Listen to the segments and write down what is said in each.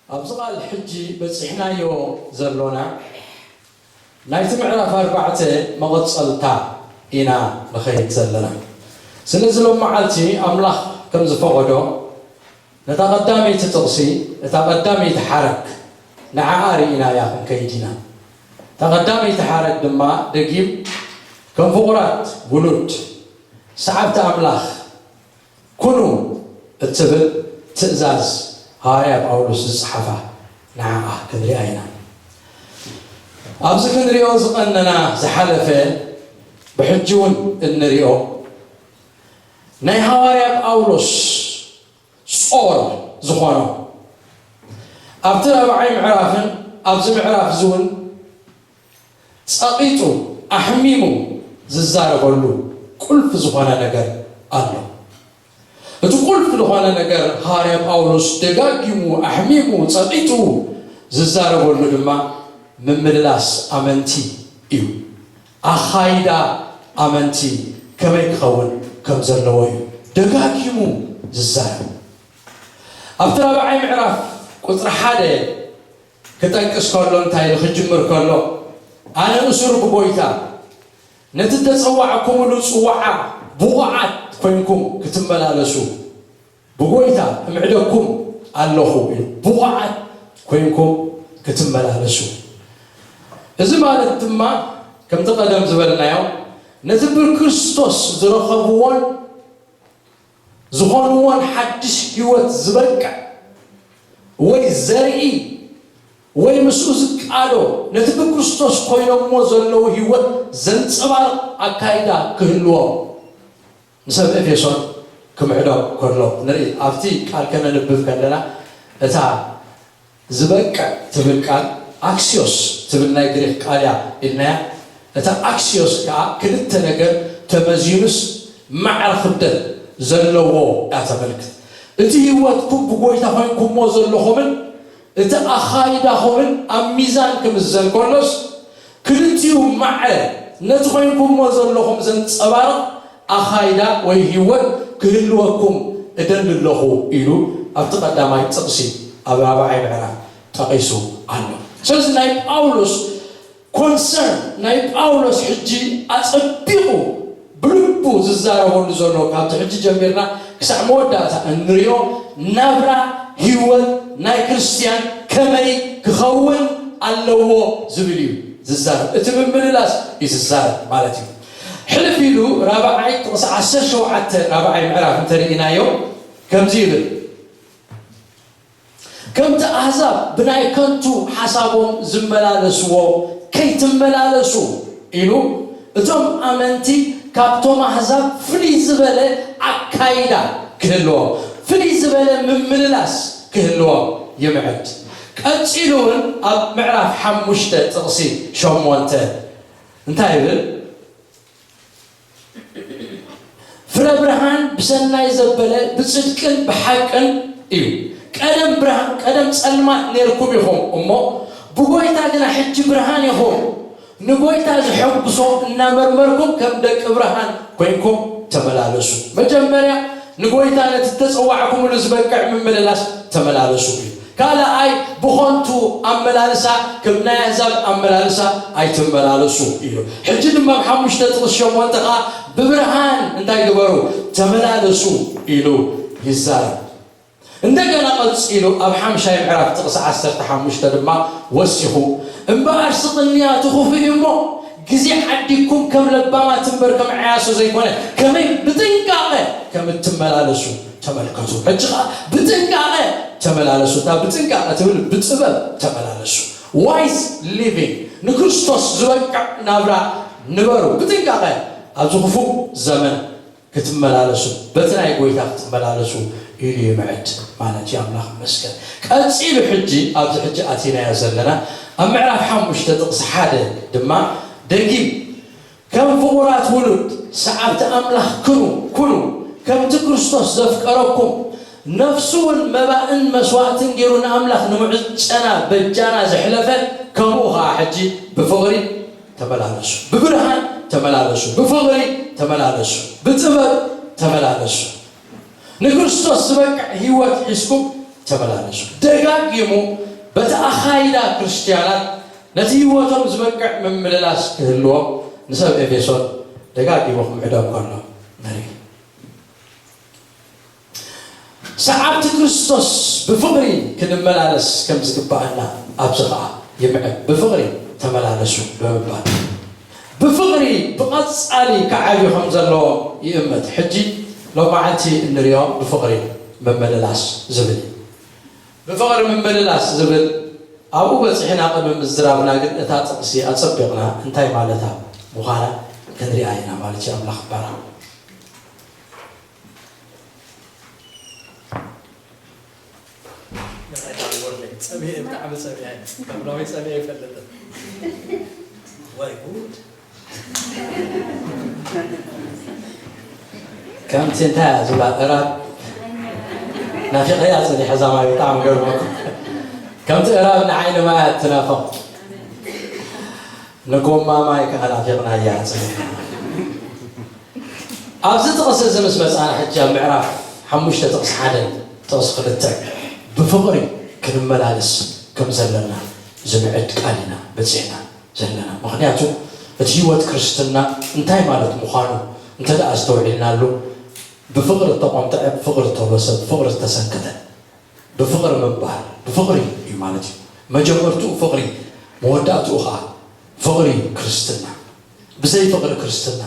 ኣብዚ ቓል ሕጂ በጺሕናዮ ዘሎና ናይቲ ምዕራፍ ኣርባዕተ መቐጸልታ ኢና ንኸይድ ዘለና። ስለዚ ሎም መዓልቲ ኣምላኽ ከም ዝፈቐዶ ነታ ቀዳመይቲ ጥቕሲ፣ እታ ቀዳመይቲ ሓረግ ንዓኣ ርኢናያ ክንከይድ ኢና። እታ ቀዳመይቲ ሓረግ ድማ ደጊም ከም ፍቑራት ውሉድ ሰዓብቲ ኣምላኽ ኩኑ እትብል ትእዛዝ ሃዋርያ ጳውሎስ ዝጸሓፋ ንዓኣ ክንሪኣ ኢና። ኣብዚ ክንሪኦ ዝቐነና ዝሓለፈ ብሕጂ እውን እንሪኦ ናይ ሃዋርያ ጳውሎስ ጾር ዝኾኖ ኣብቲ ራብዓይ ምዕራፍን ኣብዚ ምዕራፍ እዚ እውን ጸቒጡ ኣሕሚሙ ዝዛረበሉ ቁልፊ ዝኾነ ነገር ኣሎ። እቲ ቁልፊ ዝኾነ ነገር ሃዋርያ ጳውሎስ ደጋጊሙ ኣሕሚሙ ጸቒጡ ዝዛረበሉ ድማ ምምልላስ ኣመንቲ እዩ። ኣኻይዳ ኣመንቲ ከመይ ክኸውን ከም ዘለዎ እዩ ደጋጊሙ ዝዛረብ። ኣብቲ ራብዓይ ምዕራፍ ቁጽሪ ሓደ ክጠቅስ ከሎ እንታይ ኢሉ ክጅምር ከሎ፣ ኣነ እሱር ብጎይታ ነቲ ተጸዋዕኩምሉ ጽዋዓ ብቑዓት ኮይንኩም ክትመላለሱ ብጎይታ እምዕደኩም ኣለኹ ኢሉ። ብቑዓት ኮይንኩም ክትመላለሱ። እዚ ማለት ድማ ከምቲ ቀደም ዝበልናዮ ነቲ ብክርስቶስ ዝረኸብዎን ዝኾንዎን ሓድሽ ህይወት ዝበቅዕ ወይ ዘርኢ ወይ ምስኡ ዝቃዶ ነቲ ብክርስቶስ ኮይኖሞ ዘለዉ ህይወት ዘንጸባርቕ ኣካይዳ ክህልዎም ንሰብ ኤፌሶን ክምዕዶም ከሎ ንርኢ። ኣብቲ ቃል ከነንብብ ከለና እታ ዝበቅዕ ትብል ቃል ኣክሲዮስ ትብል ናይ ግሪክ ቃል እያ ኢልናያ። እታ ኣክሲዮስ ከኣ ክልተ ነገር ተመዚኑስ ማዕረ ክብደት ዘለዎ እያ ተመልክት። እቲ ህይወትኩም ብጎይታ ኮይንኩሞ ዘለኹምን እቲ ኣኻይዳኹምን ኣብ ሚዛን ክምዘን ከሎስ ክልቲኡ ማዕረ ነቲ ኮይንኩሞ ዘለኹም ዘንጸባርቕ ኣኻይዳ ወይ ህይወት ክህልወኩም እደሊ ኣለኹ ኢሉ ኣብቲ ቀዳማይ ጥቕሲ ኣብ ራብዓይ ምዕራፍ ጠቒሱ ኣሎ። ስለዚ ናይ ጳውሎስ ኮንሰርን ናይ ጳውሎስ ሕጂ ኣጸቢቑ ብልቡ ዝዛረበሉ ዘሎ ካብቲ ሕጂ ጀሚርና ክሳዕ መወዳእታ እንሪኦ ናብራ ህይወት ናይ ክርስትያን ከመይ ክኸውን ኣለዎ ዝብል እዩ ዝዛረብ። እቲ ምምልላስ እዩ ዝዛረብ ማለት እዩ። ሕልፍ ኢሉ ራብዓይ ጥቕሲ ዓሰርተ ሸውዓተ ራብዓይ ምዕራፍ እንተርኢናዮ ከምዚ ይብል፣ ከምቲ ኣህዛብ ብናይ ከንቱ ሓሳቦም ዝመላለስዎ ከይትመላለሱ ኢሉ፣ እቶም ኣመንቲ ካብቶም ኣህዛብ ፍልይ ዝበለ ኣካይዳ ክህልዎም፣ ፍልይ ዝበለ ምምልላስ ክህልዎም ይምዕድ። ቀጺሉ እውን ኣብ ምዕራፍ ሓሙሽተ ጥቕሲ ሸሞንተ እንታይ ይብል? ፍረ ብርሃን ብሰናይ ዘበለ ብጽድቅን ብሓቅን እዩ። ቀደም ብርሃን ቀደም ጸልማት ነርኩም ኢኹም እሞ ብጎይታ ግና ሕጂ ብርሃን ኢኹም። ንጎይታ ዝሐጉሶ እናመርመርኩም ከም ደቂ ብርሃን ኮይንኩም ተመላለሱ። መጀመርያ ንጎይታ ነቲ ተጸዋዕኩምሉ ዝበቅዕ ምምልላስ ተመላለሱ እዩ። ካልኣይ ብኾንቱ ኣመላልሳ ከም ናይ ኣሕዛብ ኣመላልሳ ኣይትመላለሱ ኢሉ። ሕጂ ድማ ኣብ ሓሙሽተ ጥቕስ ሸሞንተ ኸዓ ብብርሃን እንታይ ግበሩ ተመላለሱ ኢሉ ይዛረብ። እንደገና ቀጺሉ ኣብ ሓምሻይ ምዕራፍ ጥቕሲ ዓሰርተ ሓሙሽተ ድማ ወሲኹ እምበኣር ስቕንያቱ ክፉእ እዩ እሞ ግዜ ዓዲግኩም ከም ለባማት እምበር ከም ዓያሱ ዘይኮነ ከመይ ብጥንቃቐ ከም እትመላለሱ ተመልከቱ። ሕጂ ኸዓ ብጥንቃቐ ተመላለሱ። እታ ብጥንቃቐ ትብል ብጥበብ ተመላለሱ። ዋይዝ ሊቪንግ ንክርስቶስ ዝበቅዕ ናብራ ንበሩ። ብጥንቃቐ ኣብዚ ክፉእ ዘመን ክትመላለሱ በቲ ናይ ጎይታ ክትመላለሱ ኢሉ ይምዕድ ማለት እዩ። ኣምላኽ ይመስገን። ቀጺሉ ሕጂ ኣብዚ ሕጂ ኣቲናዮ ዘለና ኣብ ምዕራፍ ሓሙሽተ ጥቕሲ ሓደ ድማ ደጊም ከም ፍቑራት ውሉድ ሰዓብቲ ኣምላኽ ክኑ ኩኑ ከምቲ ክርስቶስ ዘፍቀረኩም ነፍሱ እውን መባእን መስዋእትን ገይሩ ንኣምላኽ ንምዕጨና በጃና ዘሕለፈ ከምኡ ኸዓ ሕጂ ብፍቕሪ ተመላለሱ፣ ብብርሃን ተመላለሱ፣ ብፍቕሪ ተመላለሱ፣ ብጥበብ ተመላለሱ። ንክርስቶስ ዝበቅዕ ህይወት ሒዝኩም ተመላለሱ። ደጋጊሙ በቲ ኣኻይዳ ክርስትያናት ነቲ ህይወቶም ዝበቅዕ ምምልላስ ክህልዎም ንሰብ ኤፌሶን ደጋጊሙ ክምዕዶም ከሎ ንርኢ። ሰዓብቲ ክርስቶስ ብፍቕሪ ክንመላለስ ከም ዝግብኣና ኣብዚ ኸኣ ይምዕድ። ብፍቕሪ ተመላለሱ ብምባል ብፍቕሪ ብቐጻሊ ክዓብዩ ከም ዘለዎም ይእምት። ሕጂ ሎማዓንቲ እንሪኦ ብፍቕሪ ምምልላስ ዝብል እዩ። ብፍቕሪ ምምልላስ ዝብል ኣብኡ በጺሕና ቅድሚ ምዝራብና ግን እታ ጥቕሲ ኣጸቢቕና እንታይ ማለታ ምዃና ክንሪኣ ኢና ማለት እዩ። ኣምላኽ ይባረኽ። ጸሚኤ፣ ብጣዕሚ ጸሚኤ። ከም ሎሚ ጸሚኤ ኣይፈልጥን። ወይ ጉድ! ከምቲ እንታይ እያ ዝብላ፣ እራብ ናፊቐያ ጸኒሐ እዛ ማይ፣ ብጣዕሚ ገርመኩም። ከምቲ እራብ ንዓይኒ ማይ እትናፍቕ፣ ንጎማ ማይ ከኣ ናፊቕና እያ ጸኒሐ። ኣብዚ ጥቕሲ እዚ ምስ መጻና፣ ሕጂ ኣብ ምዕራፍ ሓሙሽተ ጥቕሲ ሓደ ጥቕሲ ክልተ ብፍቕሪ ክንመላለስ ከም ዘለና ዝምዕድ ቃል ኢና በጺሕና ዘለና። ምኽንያቱ እቲ ህይወት ክርስትና እንታይ ማለት ምዃኑ እንተ ደኣ ኣስተውዒልናሉ፣ ብፍቕሪ እተቖምጠዐ፣ ብፍቕሪ እተውረሰ፣ ብፍቕሪ ዝተሰንከተ፣ ብፍቕሪ ምንባር፣ ብፍቕሪ እዩ ማለት እዩ። መጀመርትኡ ፍቕሪ፣ መወዳእትኡ ኸዓ ፍቕሪ እዩ ክርስትና። ብዘይ ፍቕሪ ክርስትና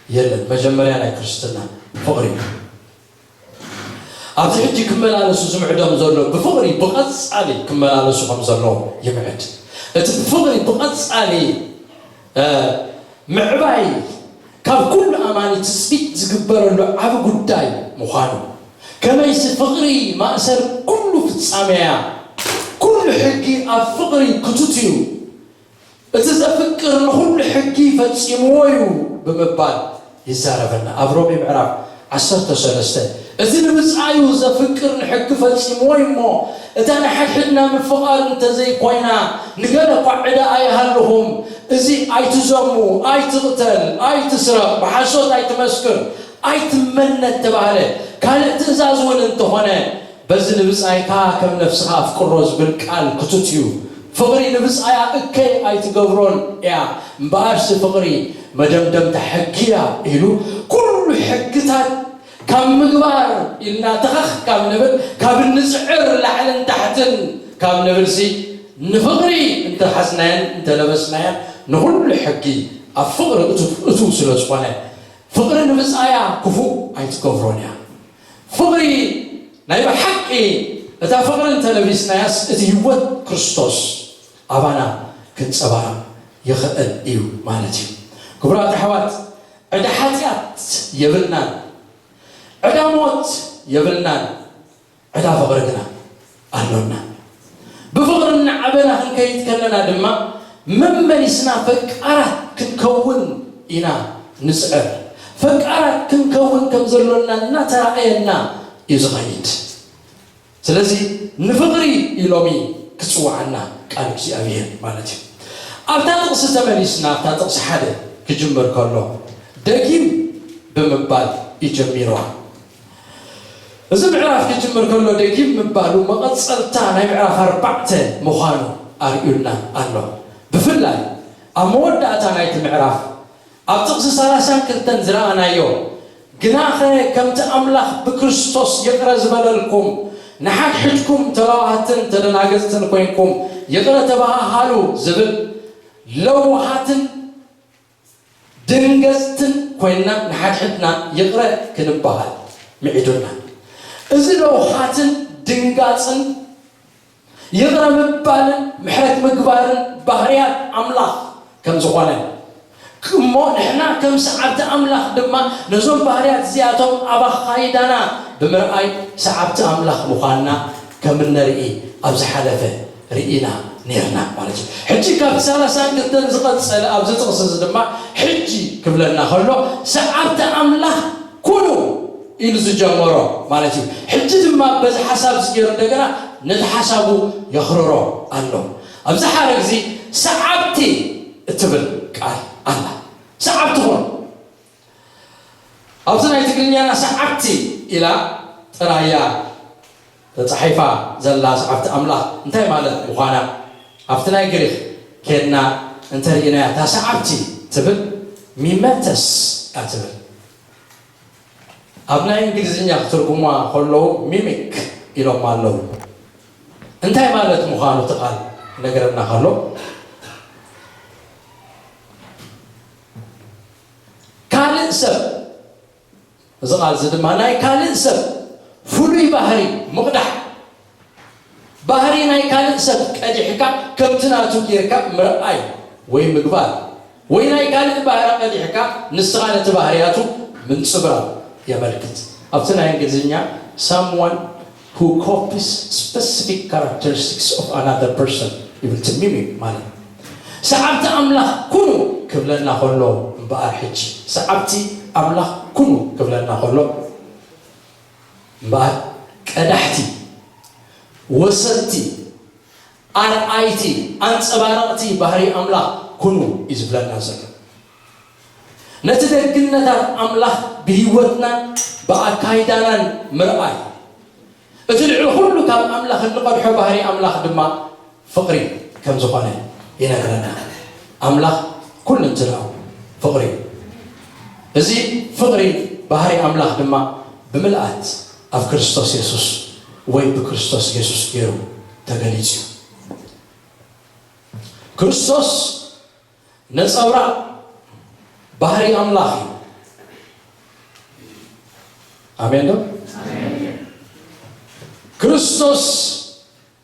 የለን። መጀመርያ ናይ ክርስትና ፍቕሪ እዩ። ኣብዚ ሕጂ ክመላለሱ ዝምዕዶም ዘሎ ብፍቕሪ ብቐጻሊ ክመላለሱ ከም ዘለዎም ይምዕድ። እቲ ብፍቕሪ ብቐጻሊ፣ እ፣ ምዕባይ ካብ ኩሉ ኣማኒ ትጽቢት ዝግበረሉ ዓቢ ጉዳይ ምዃኑ፣ ከመይሲ ፍቕሪ ማእሰር ኩሉ ፍጻሜ እያ። ኩሉ ሕጊ ኣብ ፍቕሪ ክቱት እዩ። እቲ ዘፍቅር ንኹሉ ሕጊ ፈጺምዎ እዩ ብምባል ይዛረበና። ኣብ ሮሜ ምዕራፍ ዓሰርተ ሰለስተ፣ እቲ ንብጻዩ ዘፍቅር ንሕጊ ፈጺምዎ እዩ እሞ፣ እታ ንሓድሕድና ምፍቓር እንተዘይኮይና፣ ንገለ እኳ ዕዳ ኣይሃልኹም፣ እዚ ኣይትዘሙ፣ ኣይትቕተል፣ ኣይትስረቕ፣ ብሓሶት ኣይትመስክር፣ ኣይትመነ እተባህለ ካልእ ትእዛዝ እውን እንተኾነ፣ በዚ ንብጻይካ ከም ነፍስኻ ኣፍቅሮ ዝብል ቃል ክቱት እዩ። ፍቕሪ ንብጻያ እከይ ኣይትገብሮን እያ፣ እምበኣርሲ ፍቕሪ መደምደምታ ሕጊ እያ ኢሉ፣ ኩሉ ሕግታት ካብ ምግባር ኢልና ተኸኽ ካብ ንብል፣ ካብ እንጽዕር ላዕልን ታሕትን ካብ ንብልሲ፣ ንፍቕሪ እንተሓዝናየን እንተለበስናየን፣ ንኹሉ ሕጊ ኣብ ፍቕሪ እቱ-፣ እቱው ስለ ዝኾነ፣ ፍቕሪ ንብጻያ ክፉእ ኣይትገብሮን እያ። ፍቕሪ ናይ ብሓቂ፣ እታ ፍቕሪ እንተለቢስናያስ፣ እቲ ህይወት ክርስቶስ ኣባና ክንጸባረቕ ይኽእል እዩ ማለት እዩ። ክቡራት ኣሕዋት፣ ዕዳ ሓጢኣት የብልናን፣ ዕዳ ሞት የብልናን፣ ዕዳ ፍቕሪ ግና ኣሎና። ብፍቕሪ እናዓበና ክንከይድ ከለና ድማ፣ መመሊስና ፈቃራት ክንከውን ኢና ንጽዕር። ፈቃራት ክንከውን ከም ዘሎና እናተራእየና እዩ ዝኸይድ። ስለዚ ንፍቕሪ እዩ ሎሚ ክጽውዓና ቃል እግዚኣብሔር ማለት እዩ። ኣብታ ጥቕሲ ተመሊስና፣ ኣብታ ጥቕሲ ሓደ ክጅምር ከሎ፣ ደጊም ብምባል እዩ ጀሚርዋ። እዚ ምዕራፍ ክጅምር ከሎ ደጊም ምባሉ መቐጸልታ ናይ ምዕራፍ ኣርባዕተ ምዃኑ ኣርእዩና ኣሎ። ብፍላይ ኣብ መወዳእታ ናይቲ ምዕራፍ ኣብ ጥቕሲ ሰላሳን ክልተን ዝረኣናዮ፣ "ግናኸ ከምቲ ኣምላኽ ብክርስቶስ ይቕረ ዝበለልኩም፣ ንሓድሕድኩም ተለዋሃትን ተደናገጽትን ኮይንኩም ይቕረ ተበሃሃሉ" ዝብል፣ ለዋሃትን ድንገጽትን ኮይንና ንሓድሕድና ይቕረ ክንበሃል ምዒዱና። እዚ ለውሃትን ድንጋጽን ይቕረ ምባልን ምሕረት ምግባርን ባህርያት ኣምላኽ ከም ዝኾነ፣ እሞ ንሕና ከም ሰዓብቲ ኣምላኽ ድማ ነዞም ባህርያት እዚኣቶም ኣብ ኣኻይዳና ብምርኣይ ሰዓብቲ ኣምላኽ ምዃንና ከም እነርኢ ኣብ ዝሓለፈ ርኢና ኔርና ማለት እዩ። ሕጂ ካብ ሰላሳን ክልተን ዝቐጸለ ኣብዚ ጥቕሲ እዚ ድማ ሕጂ ክብለና ከሎ ሰዓብቲ ኣምላኽ ኩኑ ኢሉ ዝጀመሮ ማለት እዩ። ሕጂ ድማ በዚ ሓሳብ እዚ ገይሩ እንደገና ነቲ ሓሳቡ የኽርሮ ኣሎ። ኣብዚ ሓረግ እዚ ሰዓብቲ እትብል ቃል ኣላ። ሰዓብቲ ኩኑ። ኣብዚ ናይ ትግርኛና ሰዓብቲ ኢላ ጥራያ ተጻሒፋ ዘላ ሰዓብቲ ኣምላኽ እንታይ ማለት ምዃና ኣብቲ ናይ ግሪኽ ኬድና እንተርኢናያ፣ እታ ሰዓብቲ ትብል ሚመተስ እያ ትብል። ኣብ ናይ እንግሊዝኛ ክትርጉማ ከለዉ ሚሚክ ኢሎም ኣለዉ። እንታይ ማለት ምዃኑ እቲ ቃል ነገረና ከሎ፣ ካልእ ሰብ፣ እዚ ቃል እዚ ድማ ናይ ካልእ ሰብ ፍሉይ ባህሪ ምቕዳሕ፣ ባህሪ ናይ ካልእ ሰብ ቀዲሕካ ከምቲ ናቱ ጌርካ ምርኣይ ወይ ምግባር፣ ወይ ናይ ካልእ ባህሪ ቀዲሕካ ንስኻ ነቲ ባህርያቱ ምንጽብራቕ የመልክት። ኣብቲ ናይ እንግሊዝኛ someone who copies specific characteristics of another person ይብል፣ ትሚሚ ማለት ሰዓብቲ ኣምላኽ ኩኑ ክብለና ከሎ እምበኣር፣ ሕጂ ሰዓብቲ ኣምላኽ ኩኑ ክብለና ከሎ እምበኣር፣ ቀዳሕቲ፣ ወሰድቲ፣ ኣርኣይቲ፣ ኣንጸባረቕቲ ባህሪ ኣምላኽ ኩኑ እዩ ዝብለና ዘሎ። ነቲ ደግነታት ኣምላኽ ብህይወትናን ብኣካይዳናን ምርኣይ፣ እቲ ልዕሊ ኩሉ ካብ ኣምላኽ እንቐድሖ ባህሪ ኣምላኽ ድማ ፍቕሪ ከም ዝኾነ ይነግረና። ኣምላኽ ኩለንትናኡ ፍቕሪ እዩ። እዚ ፍቕሪ ባህሪ ኣምላኽ ድማ ብምልኣት ኣብ ክርስቶስ የሱስ ወይ ብክርስቶስ የሱስ ገይሩ ተገሊጹ እዩ። ክርስቶስ ነጸብራቕ ባህሪ ኣምላኽ እዩ። ኣሜን ዶ? ክርስቶስ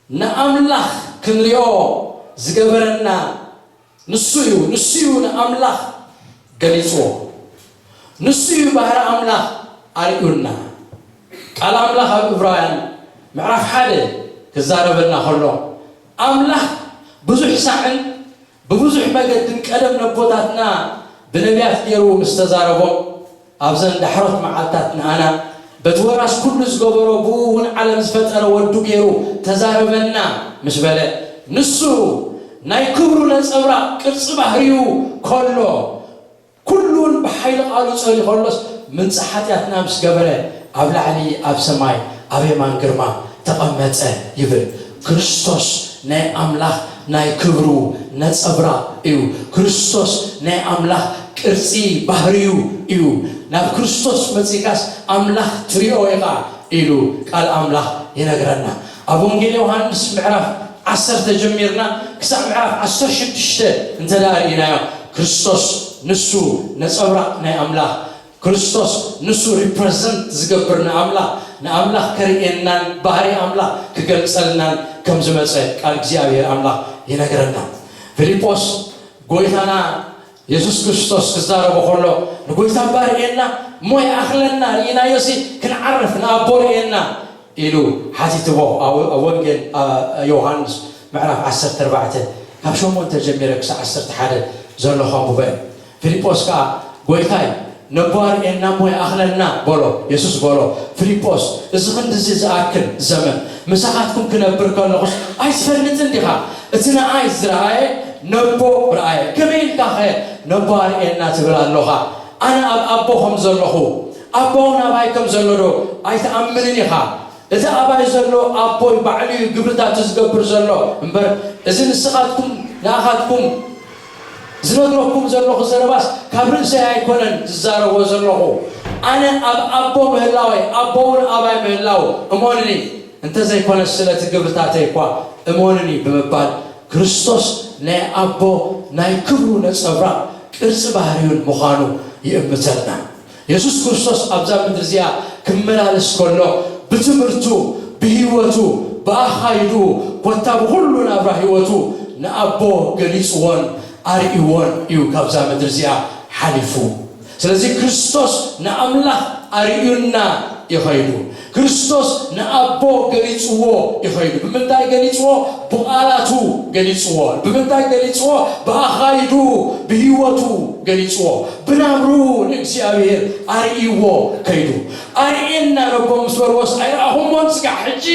ንኣምላኽ ክንሪኦ ዝገበረና ንሱ እዩ። ንሱ እዩ ንኣምላኽ ገሊጽዎ። ንሱ እዩ ባህሪ ኣምላኽ ኣርእዩና። ቃል ኣምላኽ ኣብ ዕብራውያን ምዕራፍ ሓደ ክዛረበና ከሎ፣ ኣምላኽ ብዙሕ ሳዕን ብብዙሕ መገድን ቀደም ነቦታትና ብነቢያት ገይሩ ምስ ተዛረቦም፣ ኣብዘን ዳሕሮት መዓልታት ንኣና በቲ ወራስ ኩሉ ዝገበሮ፣ ብኡ እውን ዓለም ዝፈጠረ ወዱ ገይሩ ተዛረበና ምስ በለ፣ ንሱ ናይ ክብሩ ነጸብራቕ ቅርጺ ባህርዩ ከሎ፣ ኩሉን ብሓይሊ ቃሉ ጸሪ ከሎስ፣ ምንጻ ሓጢኣትና ምስ ገበረ፣ ኣብ ላዕሊ ኣብ ሰማይ ኣብ የማን ግርማ ተቐመጠ ይብል። ክርስቶስ ናይ ኣምላኽ ናይ ክብሩ ነጸብራቕ እዩ። ክርስቶስ ናይ ኣምላኽ ቅርጺ ባህርዩ እዩ። ናብ ክርስቶስ መጺካስ ኣምላኽ ትሪኦ ኢኻ ኢሉ ቃል ኣምላኽ ይነግረና። ኣብ ወንጌል ዮሃንስ ምዕራፍ ዓሰርተ ጀሚርና ክሳዕ ምዕራፍ ዓሰርተ ሽዱሽተ እንተ ደኣ ርኢናዮ፣ ክርስቶስ ንሱ ነጸብራቕ ናይ ኣምላኽ፣ ክርስቶስ ንሱ ሪፕረዘንት ዝገብር ንኣምላኽ፣ ንኣምላኽ ከርእየናን ባህሪ ኣምላኽ ክገልጸልናን ከም ዝመጸ ቃል እግዚኣብሔር ኣምላኽ ይነግረና። ፊልጶስ ጎይታና የሱስ ክርስቶስ ክዛረቦ ከሎ፣ ንጎይታ እባ ርእየና እሞ ይኣኽለና፣ ርኢናዮሲ ክንዓርፍ ንኣቦ ርእየና ኢሉ ሓቲትዎ። ኣብ፣ ኣብ ወንጌል፣ አ፣ ዮሃንስ ምዕራፍ ዓሰርተ ኣርባዕተ ካብ ሸሞንተ ጀሚረ ክሳብ ዓሰርተ ሓደ ዘሎ ከንብበ። ፊልጶስ ከኣ፣ ጎይታይ፣ ነቦ ኣርእየና እሞ ይኣኽለና በሎ። የሱስ በሎ፣ ፊልጶስ፣ እዚ ክንድዚ ዝኣክል ዘመን ምሳኻትኩም ክነብር ከለኹስ ኣይትፈልጥን ዲኻ? እቲ ንኣይ ዝረኣየ ነቦ ረኣየ። ከመይ ኢልካኸ ነቦ ኣርእየና ትብል ኣሎኻ? ኣነ ኣብ ኣቦ ከም ዘለኹ፣ ኣቦ እውን ኣባይ ከም ዘሎ ዶ ኣይትኣምንን ኢኻ? እቲ ኣባይ ዘሎ ኣቦይ ባዕሉ እዩ ግብርታቱ ዝገብር ዘሎ እምበር፣ እዚ ንስኻትኩም ንኣኻትኩም ዝነግረኩም ዘለኹ ዘረባስ ካብ ርእሰይ ኣይኮነን ዝዛረቦ ዘለኹ። ኣነ ኣብ ኣቦ ምህላወይ፣ ኣቦ እውን ኣባይ ምህላው እመኑኒ። እንተዘይኮነስ ስለቲ ግብርታተይ እኳ እመኑኒ ብምባል፣ ክርስቶስ ናይ ኣቦ ናይ ክብሩ ነጸብራቕ ቅርጺ ባህርዩን ምዃኑ ይእምተልና። የሱስ ክርስቶስ ኣብዛ ምድሪ እዚኣ ክመላለስ ከሎ፣ ብትምህርቱ፣ ብህይወቱ፣ ብኣኻይድኡ፣ ኮታ ብኹሉ ናብራ ህይወቱ ንኣቦ ገሊጽዎን ኣርእይዎን እዩ ካብዛ ምድሪ እዚኣ ሓሊፉ። ስለዚ ክርስቶስ ንኣምላኽ ኣርእዩና እዩ ኸይዱ። ክርስቶስ ንኣቦ ገሊጽዎ እዩ ኸይዱ። ብምንታይ ገሊጽዎ? ብቓላቱ ገሊጽዎ። ብምንታይ ገሊጽዎ? ብኣኻይዱ፣ ብህይወቱ ገሊጽዎ። ብናብርኡ ንእግዚኣብሔር ኣርእይዎ ከይዱ። ኣርእየና ነቦ ምስ በልዎስ ኣይረኣኹሞን ስጋዕ ሕጂ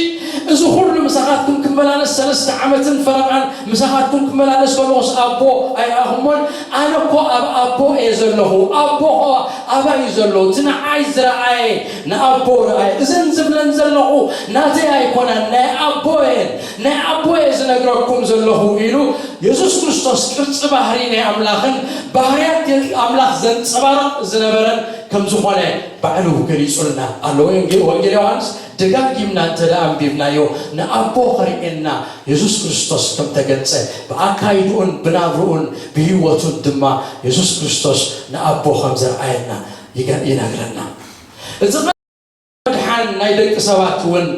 እዚ ኩሉ ምሳኻትኩም ክመላለስ ሰለስተ ዓመትን ፈረቓን ምሳኻትኩም ክመላለስ ከለኹስ ኣቦ ኣይረኣኹሞን? ኣነ እኮ ኣብ ኣቦ እየ ዘለኹ። ኣቦ ኸኣ ኣባይ እዩ ዘሎ። እቲ ንዓይ ዝረኣየ ንኣቦ ረኣየ። እዘን ዝብለን ዘለኹ ናተይ ኣይኮናን፣ ናይ ኣቦ እየን። ናይ ኣቦ እየ ዝነግረኩም ዘለኹ ኢሉ የሱስ ክርስቶስ ቅርጺ ባህሪ ናይ ኣምላኽን ባህርያት ኣምላኽ ዘንጸባርቕ ዝነበረን ከም ዝኾነ ባዕሉ ገሊጹልና ኣሎ። ወንጌል፣ ወንጌል ዮሃንስ ደጋጊምና እንተ ደኣ ኣንቢብናዮ፣ ንኣቦ ከርእየና የሱስ ክርስቶስ ከም ተገልጸ፣ ብኣካይድኡን ብናብርኡን ብህይወቱን ድማ የሱስ ክርስቶስ ንኣቦ ከም ዘርኣየና ይገ-፣ ይነግረና። እዚ ምድሓን ናይ ደቂ ሰባት እውን፣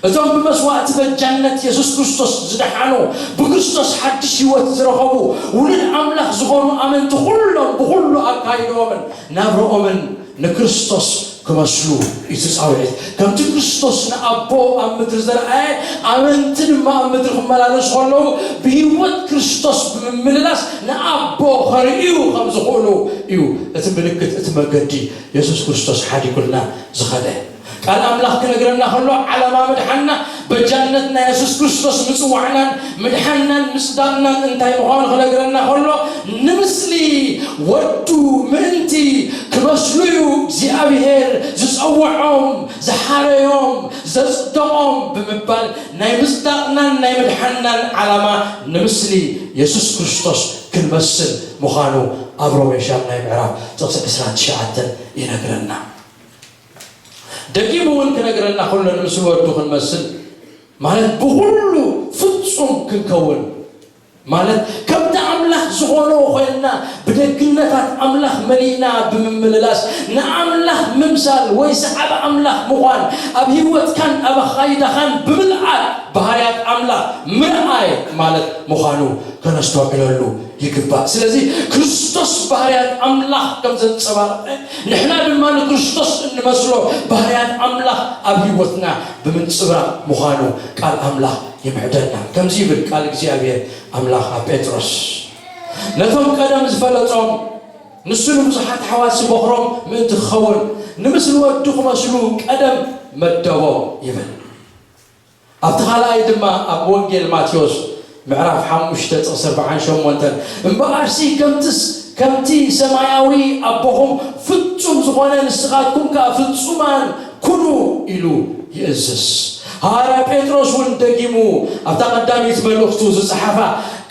እቶም ብመስዋእቲ በጃነት የሱስ ክርስቶስ ዝደሓኑ፣ ብክርስቶስ ሓድሽ ህይወት ዝረኸቡ፣ ውሉድ ኣምላኽ ዝኾኑ ኣመንቲ ኩሎም ብኹሉ ኣካይድኦምን ናብርኦምን ንክርስቶስ ክመስሉ እዩ እቲ ጻውዒት። ከምቲ ክርስቶስ ንኣቦ ኣብ ምድሪ ዘርኣየ፣ ኣመንቲ ድማ ኣብ ምድሪ ክመላለሱ ከለዉ ብህይወት ክርስቶስ ብምምልላስ ንኣቦ ከርእዩ ከም ዝኽእሉ እዩ እቲ ምልክት፣ እቲ መገዲ የሱስ ክርስቶስ ሓዲጉልና ዝኸደ። ቃል ኣምላኽ ክነግረና ከሎ ዓላማ ምድሓንና በጃነት ናይ የሱስ ክርስቶስ ምጽዋዕናን ምድሓንናን ምጽዳቕናን እንታይ ምዃኑ ክነግረና ከሎ፣ ንምስሊ ወዱ ምእንቲ ክመስሉ እዩ እግዚኣብሔር ዝጸውዖም፣ ዝሓረዮም፣ ዘጽደቖም ብምባል ናይ ምጽዳቕናን ናይ ምድሓንናን ዓላማ ንምስሊ የሱስ ክርስቶስ ክንመስል ምዃኑ ኣብ ሮሜ ሻምናይ ምዕራፍ ጥቕሲ ዕስራን ትሽዓተን ይነግረና። ደጊሙ እውን ክነግረና ከሎ ንምስሊ ወዱ ክንመስል ማለት ብኹሉ ፍጹም ክንከውን ማለት ከምቲ ኣምላኽ ዝኾኖ ኮይንና ብደግነታት ኣምላኽ መሊእና ብምምልላስ ንኣምላኽ ምምሳል ወይ ሰዓቢ ኣምላኽ ምዃን ኣብ ህይወትካን ኣብ ኣኻይዳኻን ብምልኣት ባህርያት ኣምላኽ ምርኣይ ማለት ምዃኑ ከነስተውዕለሉ ይግባእ። ስለዚ ክርስቶስ ባህርያት ኣምላኽ ከም ዘንጸባረቐ ንሕና ድማ ንክርስቶስ እንመስሎ ባህርያት ኣምላኽ ኣብ ህይወትና ብምንጽብራቕ ምዃኑ ቃል ኣምላኽ ይምዕደና። ከምዚ ይብል ቃል እግዚኣብሔር ኣምላኽ ኣብ ጴጥሮስ፣ ነቶም ቀደም ዝፈለጦም ንሱ ንብዙሓት ኣሕዋት ዝበኹሮም ምእንቲ ክኸውን ንምስሊ ወዱ ክመስሉ ቀደም መደቦም ይብል። ኣብቲ ካልኣይ ድማ ኣብ ወንጌል ማቴዎስ ምዕራፍ ሓሙሽተ ጥቕሲ ኣርብዓን ሸሞንተን፣ እምበኣርሲ ከምትስ-፣ ከምቲ ሰማያዊ ኣቦኹም ፍጹም ዝኾነ ንስኻትኩም ከኣ ፍጹማን ኩኑ ኢሉ ይእዝዝ። ሃዋርያ ጴጥሮስ እውን ደጊሙ ኣብታ ቀዳመይቲ መልእኽቱ ዝጸሓፋ፣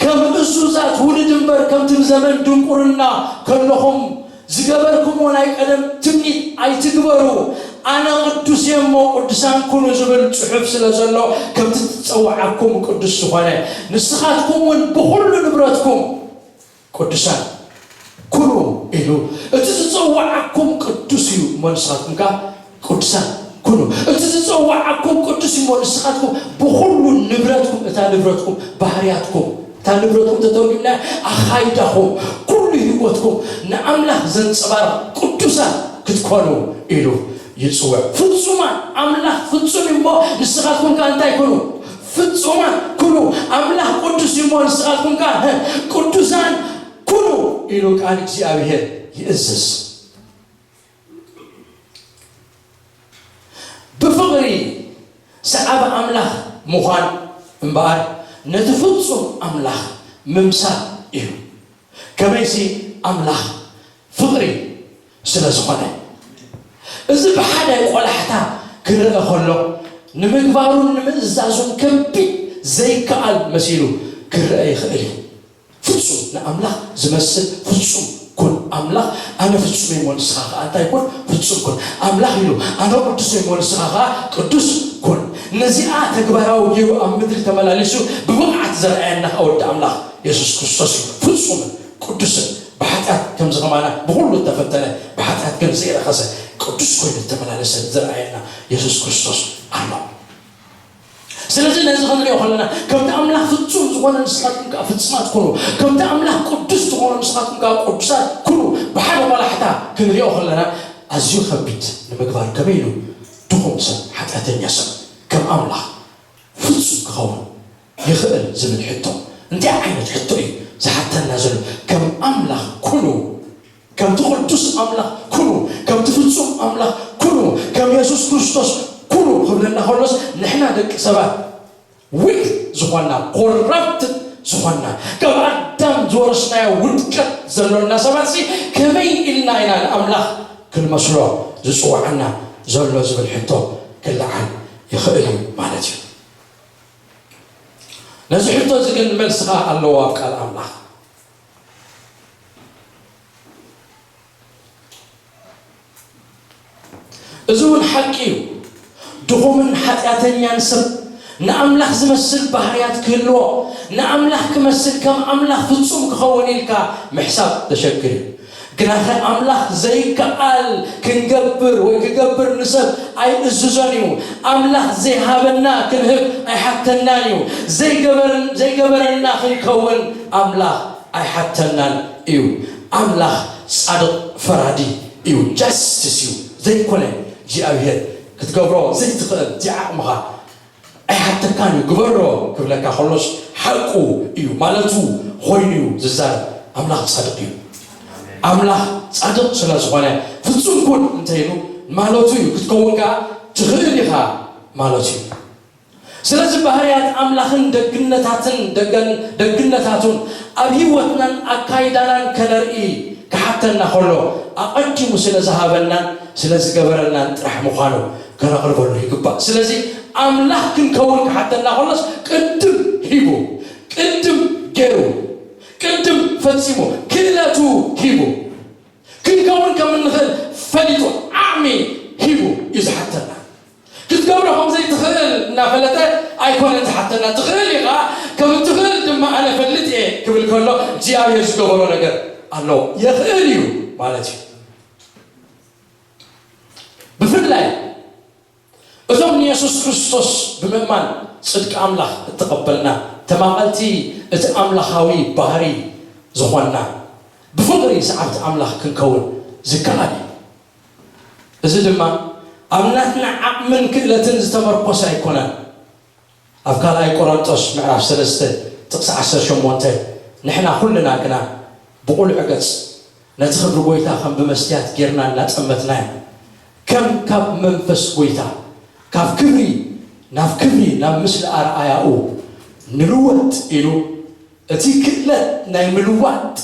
ከም እሱዛት ውሉድ እምበር ከምቲ ብዘመን ድንቁርና ከለኹም ዝገበርኩምዎ ናይ ቀደም ትምኒት ኣይትግበሩ፣ ኣነ ቅዱስ እየ እሞ ቅዱሳን ኩኑ ዝብል ጽሑፍ ስለ ዘሎ፣ ከምቲ ዝጸውዓኩም ቅዱስ ዝኾነ፣ ንስኻትኩም እውን ብኹሉ ንብረትኩም ቅዱሳን ኩኑ ኢሉ። እቲ ዝጸውዓኩም ቅዱስ እዩ እሞ ንስኻትኩም ከኣ ቅዱሳን ኩኑ። እቲ ዝጸውዓኩም ቅዱስ እዩ እሞ ንስኻትኩም ብኹሉ ንብረትኩም፣ እታ ንብረትኩም፣ ባህርያትኩም፣ እታ ንብረትኩም ተተርጒምና ኣኻይዳኹም፣ ኩሉ ህይወትኩም ንኣምላኽ ዘንጸባርቕ ቅዱሳን ክትኮኑ ኢሉ ይጽውዕ። ፍጹማን፣ ኣምላኽ ፍጹም እዩ እሞ ንስኻትኩም ከኣ እንታይ ኩኑ? ፍጹማን ኩኑ። ኣምላኽ ቅዱስ እዩ እሞ ንስኻትኩም ከኣ፣ ሀ፣ ቅዱሳን ኩኑ ኢሉ ቃል እግዚኣብሔር ይእዝዝ። ብፍቕሪ ሰዓቢ ኣምላኽ ምዃን እምበኣር ነቲ ፍጹም ኣምላኽ ምምሳል እዩ። ከመይሲ ኣምላኽ ፍቕሪ ስለ ዝኾነ። እዚ ብሓደ ቆላሕታ ክረአ ከሎ ንምግባሩን ንምእዛዙን ከቢድ ዘይከኣል መሲሉ ክረአ ይኽእል እዩ። ፍጹም ንኣምላኽ ዝመስል ፍጹም ኩን። ኣምላኽ ኣነ ፍጹም እየ እሞ ንስኻ ከኣ እንታይ ኩን? ፍጹም ኩን። ኣምላኽ ኢሉ ኣነ ቅዱስ እየ እሞ ንስኻ ከኣ ቅዱስ ኩን። ነዚኣ ተግባራዊ ገይሩ ኣብ ምድሪ ተመላሊሱ ብብቕዓት ዘርኣየና ከኣ ወዲ ኣምላኽ የሱስ ክርስቶስ እዩ። ፍጹምን ቅዱስን ብሓጢኣት ከምዚ ከማና ብኹሉ እተፈተነ ብሓጢኣት ግን ዘይረኸሰ ቅዱስ ኮይኑ እተመላለሰ ዘርኣየና የሱስ ክርስቶስ ኣሎ። ስለዚ ነዚ ክንሪኦ ከለና ከምቲ ኣምላኽ ፍጹም ዝኾነ ንስኻትኩም ከኣ ፍጹማት ኩኑ፣ ከምቲ ኣምላኽ ቅዱስ ዝኾነ ንስኻትኩም ከኣ ቅዱሳት ኩኑ። ብሓደ ቆላሕታ ክንሪኦ ከለና ኣዝዩ ከቢድ ንምግባር ከመይ ኢሉ ድኹም ሰብ ሓጢኣተኛ ሰብ ከም ኣምላኽ ፍጹም ክኸውን ይኽእል ዝብል ሕቶ እንታይ ዓይነት ሕቶ እዩ ዝሓተና ዘሎ? ከም ኣምላኽ ኩኑ፣ ከምቲ ቅዱስ ኣምላኽ ኩኑ፣ ከምቲ ፍጹም ኣምላኽ ኩኑ፣ ከም የሱስ ክርስቶስ ክብለና ከሎስ ንሕና ደቂ ሰባት ዊክ ዝኾንና ኮራፕት ዝኾንና ካብ ኣዳም ዝወረስናዮ ውድቀት ዘሎና ሰባት ሲ ከመይ ኢልና ኢና ንኣምላኽ ክንመስሎ ዝፅዋዓና ዘሎ ዝብል ሕቶ ክለዓል ይኽእል እዩ ማለት እዩ። ነዚ ሕቶ እዚ ግን መልሲ ኸዓ ኣለዎ ኣብ ቃል ኣምላኽ። እዚ እውን ሓቂ እዩ። ድኹምን ሓጢኣተኛን ሰብ ንኣምላኽ ዝመስል ባህርያት ክህልዎ፣ ንኣምላኽ ክመስል ከም ኣምላኽ ፍጹም ክኸውን ኢልካ ምሕሳብ ዘሸግር እዩ። ግናኸ ኣምላኽ ዘይከኣል ክንገብር ወይ ክገብር ንሰብ ኣይእዝዞን እዩ። ኣምላኽ ዘይሃበና ክንህብ ኣይሓተናን እዩ። ዘይገበርን- ዘይገበረና ክንከውን ኣምላኽ ኣይሓተናን እዩ። ኣምላኽ ጻድቕ ፈራዲ እዩ፣ ጃስቲስ እዩ። ዘይኮነ እግዚኣብሔር ክትገብሮ ዘይትኽእል ዘይዓቕምኻ ኣይሓተካን እዩ። ግበሮ ክብለካ ከሎስ ሓቁ እዩ ማለቱ ኮይኑ እዩ ዝዛረብ። ኣምላኽ ጻድቕ እዩ። ኣምላኽ ጻድቕ ስለ ዝኾነ ፍጹም ኩን እንተኢሉ ማለቱ እዩ። ክትከውን ከኣ ትኽእል ኢኻ ማለቱ እዩ። ስለዚ ባህርያት ኣምላኽን ደግነታትን ደገን ደግነታቱን ኣብ ህይወትናን ኣካይዳናን ከነርኢ ክሓተና ከሎ ኣቐዲሙ ስለ ዝሃበናን ስለ ዝገበረልናን ጥራሕ ምዃኑ ከነቕርበሉ ይግባእ። ስለዚ ኣምላኽ ክንከውን ክሓተና ከሎስ ቅድም ሂቡ፣ ቅድም ገይሩ፣ ቅድም ፈጺሙ ክእለቱ ሂቡ ክንከውን ከም እንኽእል ፈሊጡ ዓቕሚ ሂቡ እዩ ዝሓተና። ክትገብሮ ከም ዘይትኽእል እናፈለጠ ኣይኮነን ዝሓተና። ትኽእል ኢኻ፣ ከም እትኽእል ድማ ኣነ እፈልጥ እየ ክብል ከሎ እግዚኣብሔር ዝገበሮ ነገር ኣለዎ። የኽእል እዩ ማለት እዩ። ብፍላይ እዞም ንየሱስ ክርስቶስ ብምእማን ጽድቂ ኣምላኽ እተቐበልና ተማቐልቲ እቲ ኣምላኻዊ ባህሪ ዝኾንና ብፍቕሪ ሰዓብቲ ኣምላኽ ክንከውን ዝከኣል እዩ። እዚ ድማ ኣብ ናትና ዓቕምን ክእለትን ዝተመርኮሰ ኣይኮነን። ኣብ ካልኣይ ቆሮንጦስ ምዕራፍ ሰለስተ ጥቕሲ ዓሰርተ ሸሞንተ ንሕና ኩልና ግና ብቑሉዕ ገጽ ነቲ ክብሪ ጐይታ ከም ብመስትያት ጌርና እናጠመትናዮ ከም ካብ መንፈስ ጐይታ ካብ ክብሪ ናብ ክብሪ ናብ ምስሊ ኣርኣያኡ ንልወጥ ኢሉ እቲ ክእለት ናይ ምልዋጥ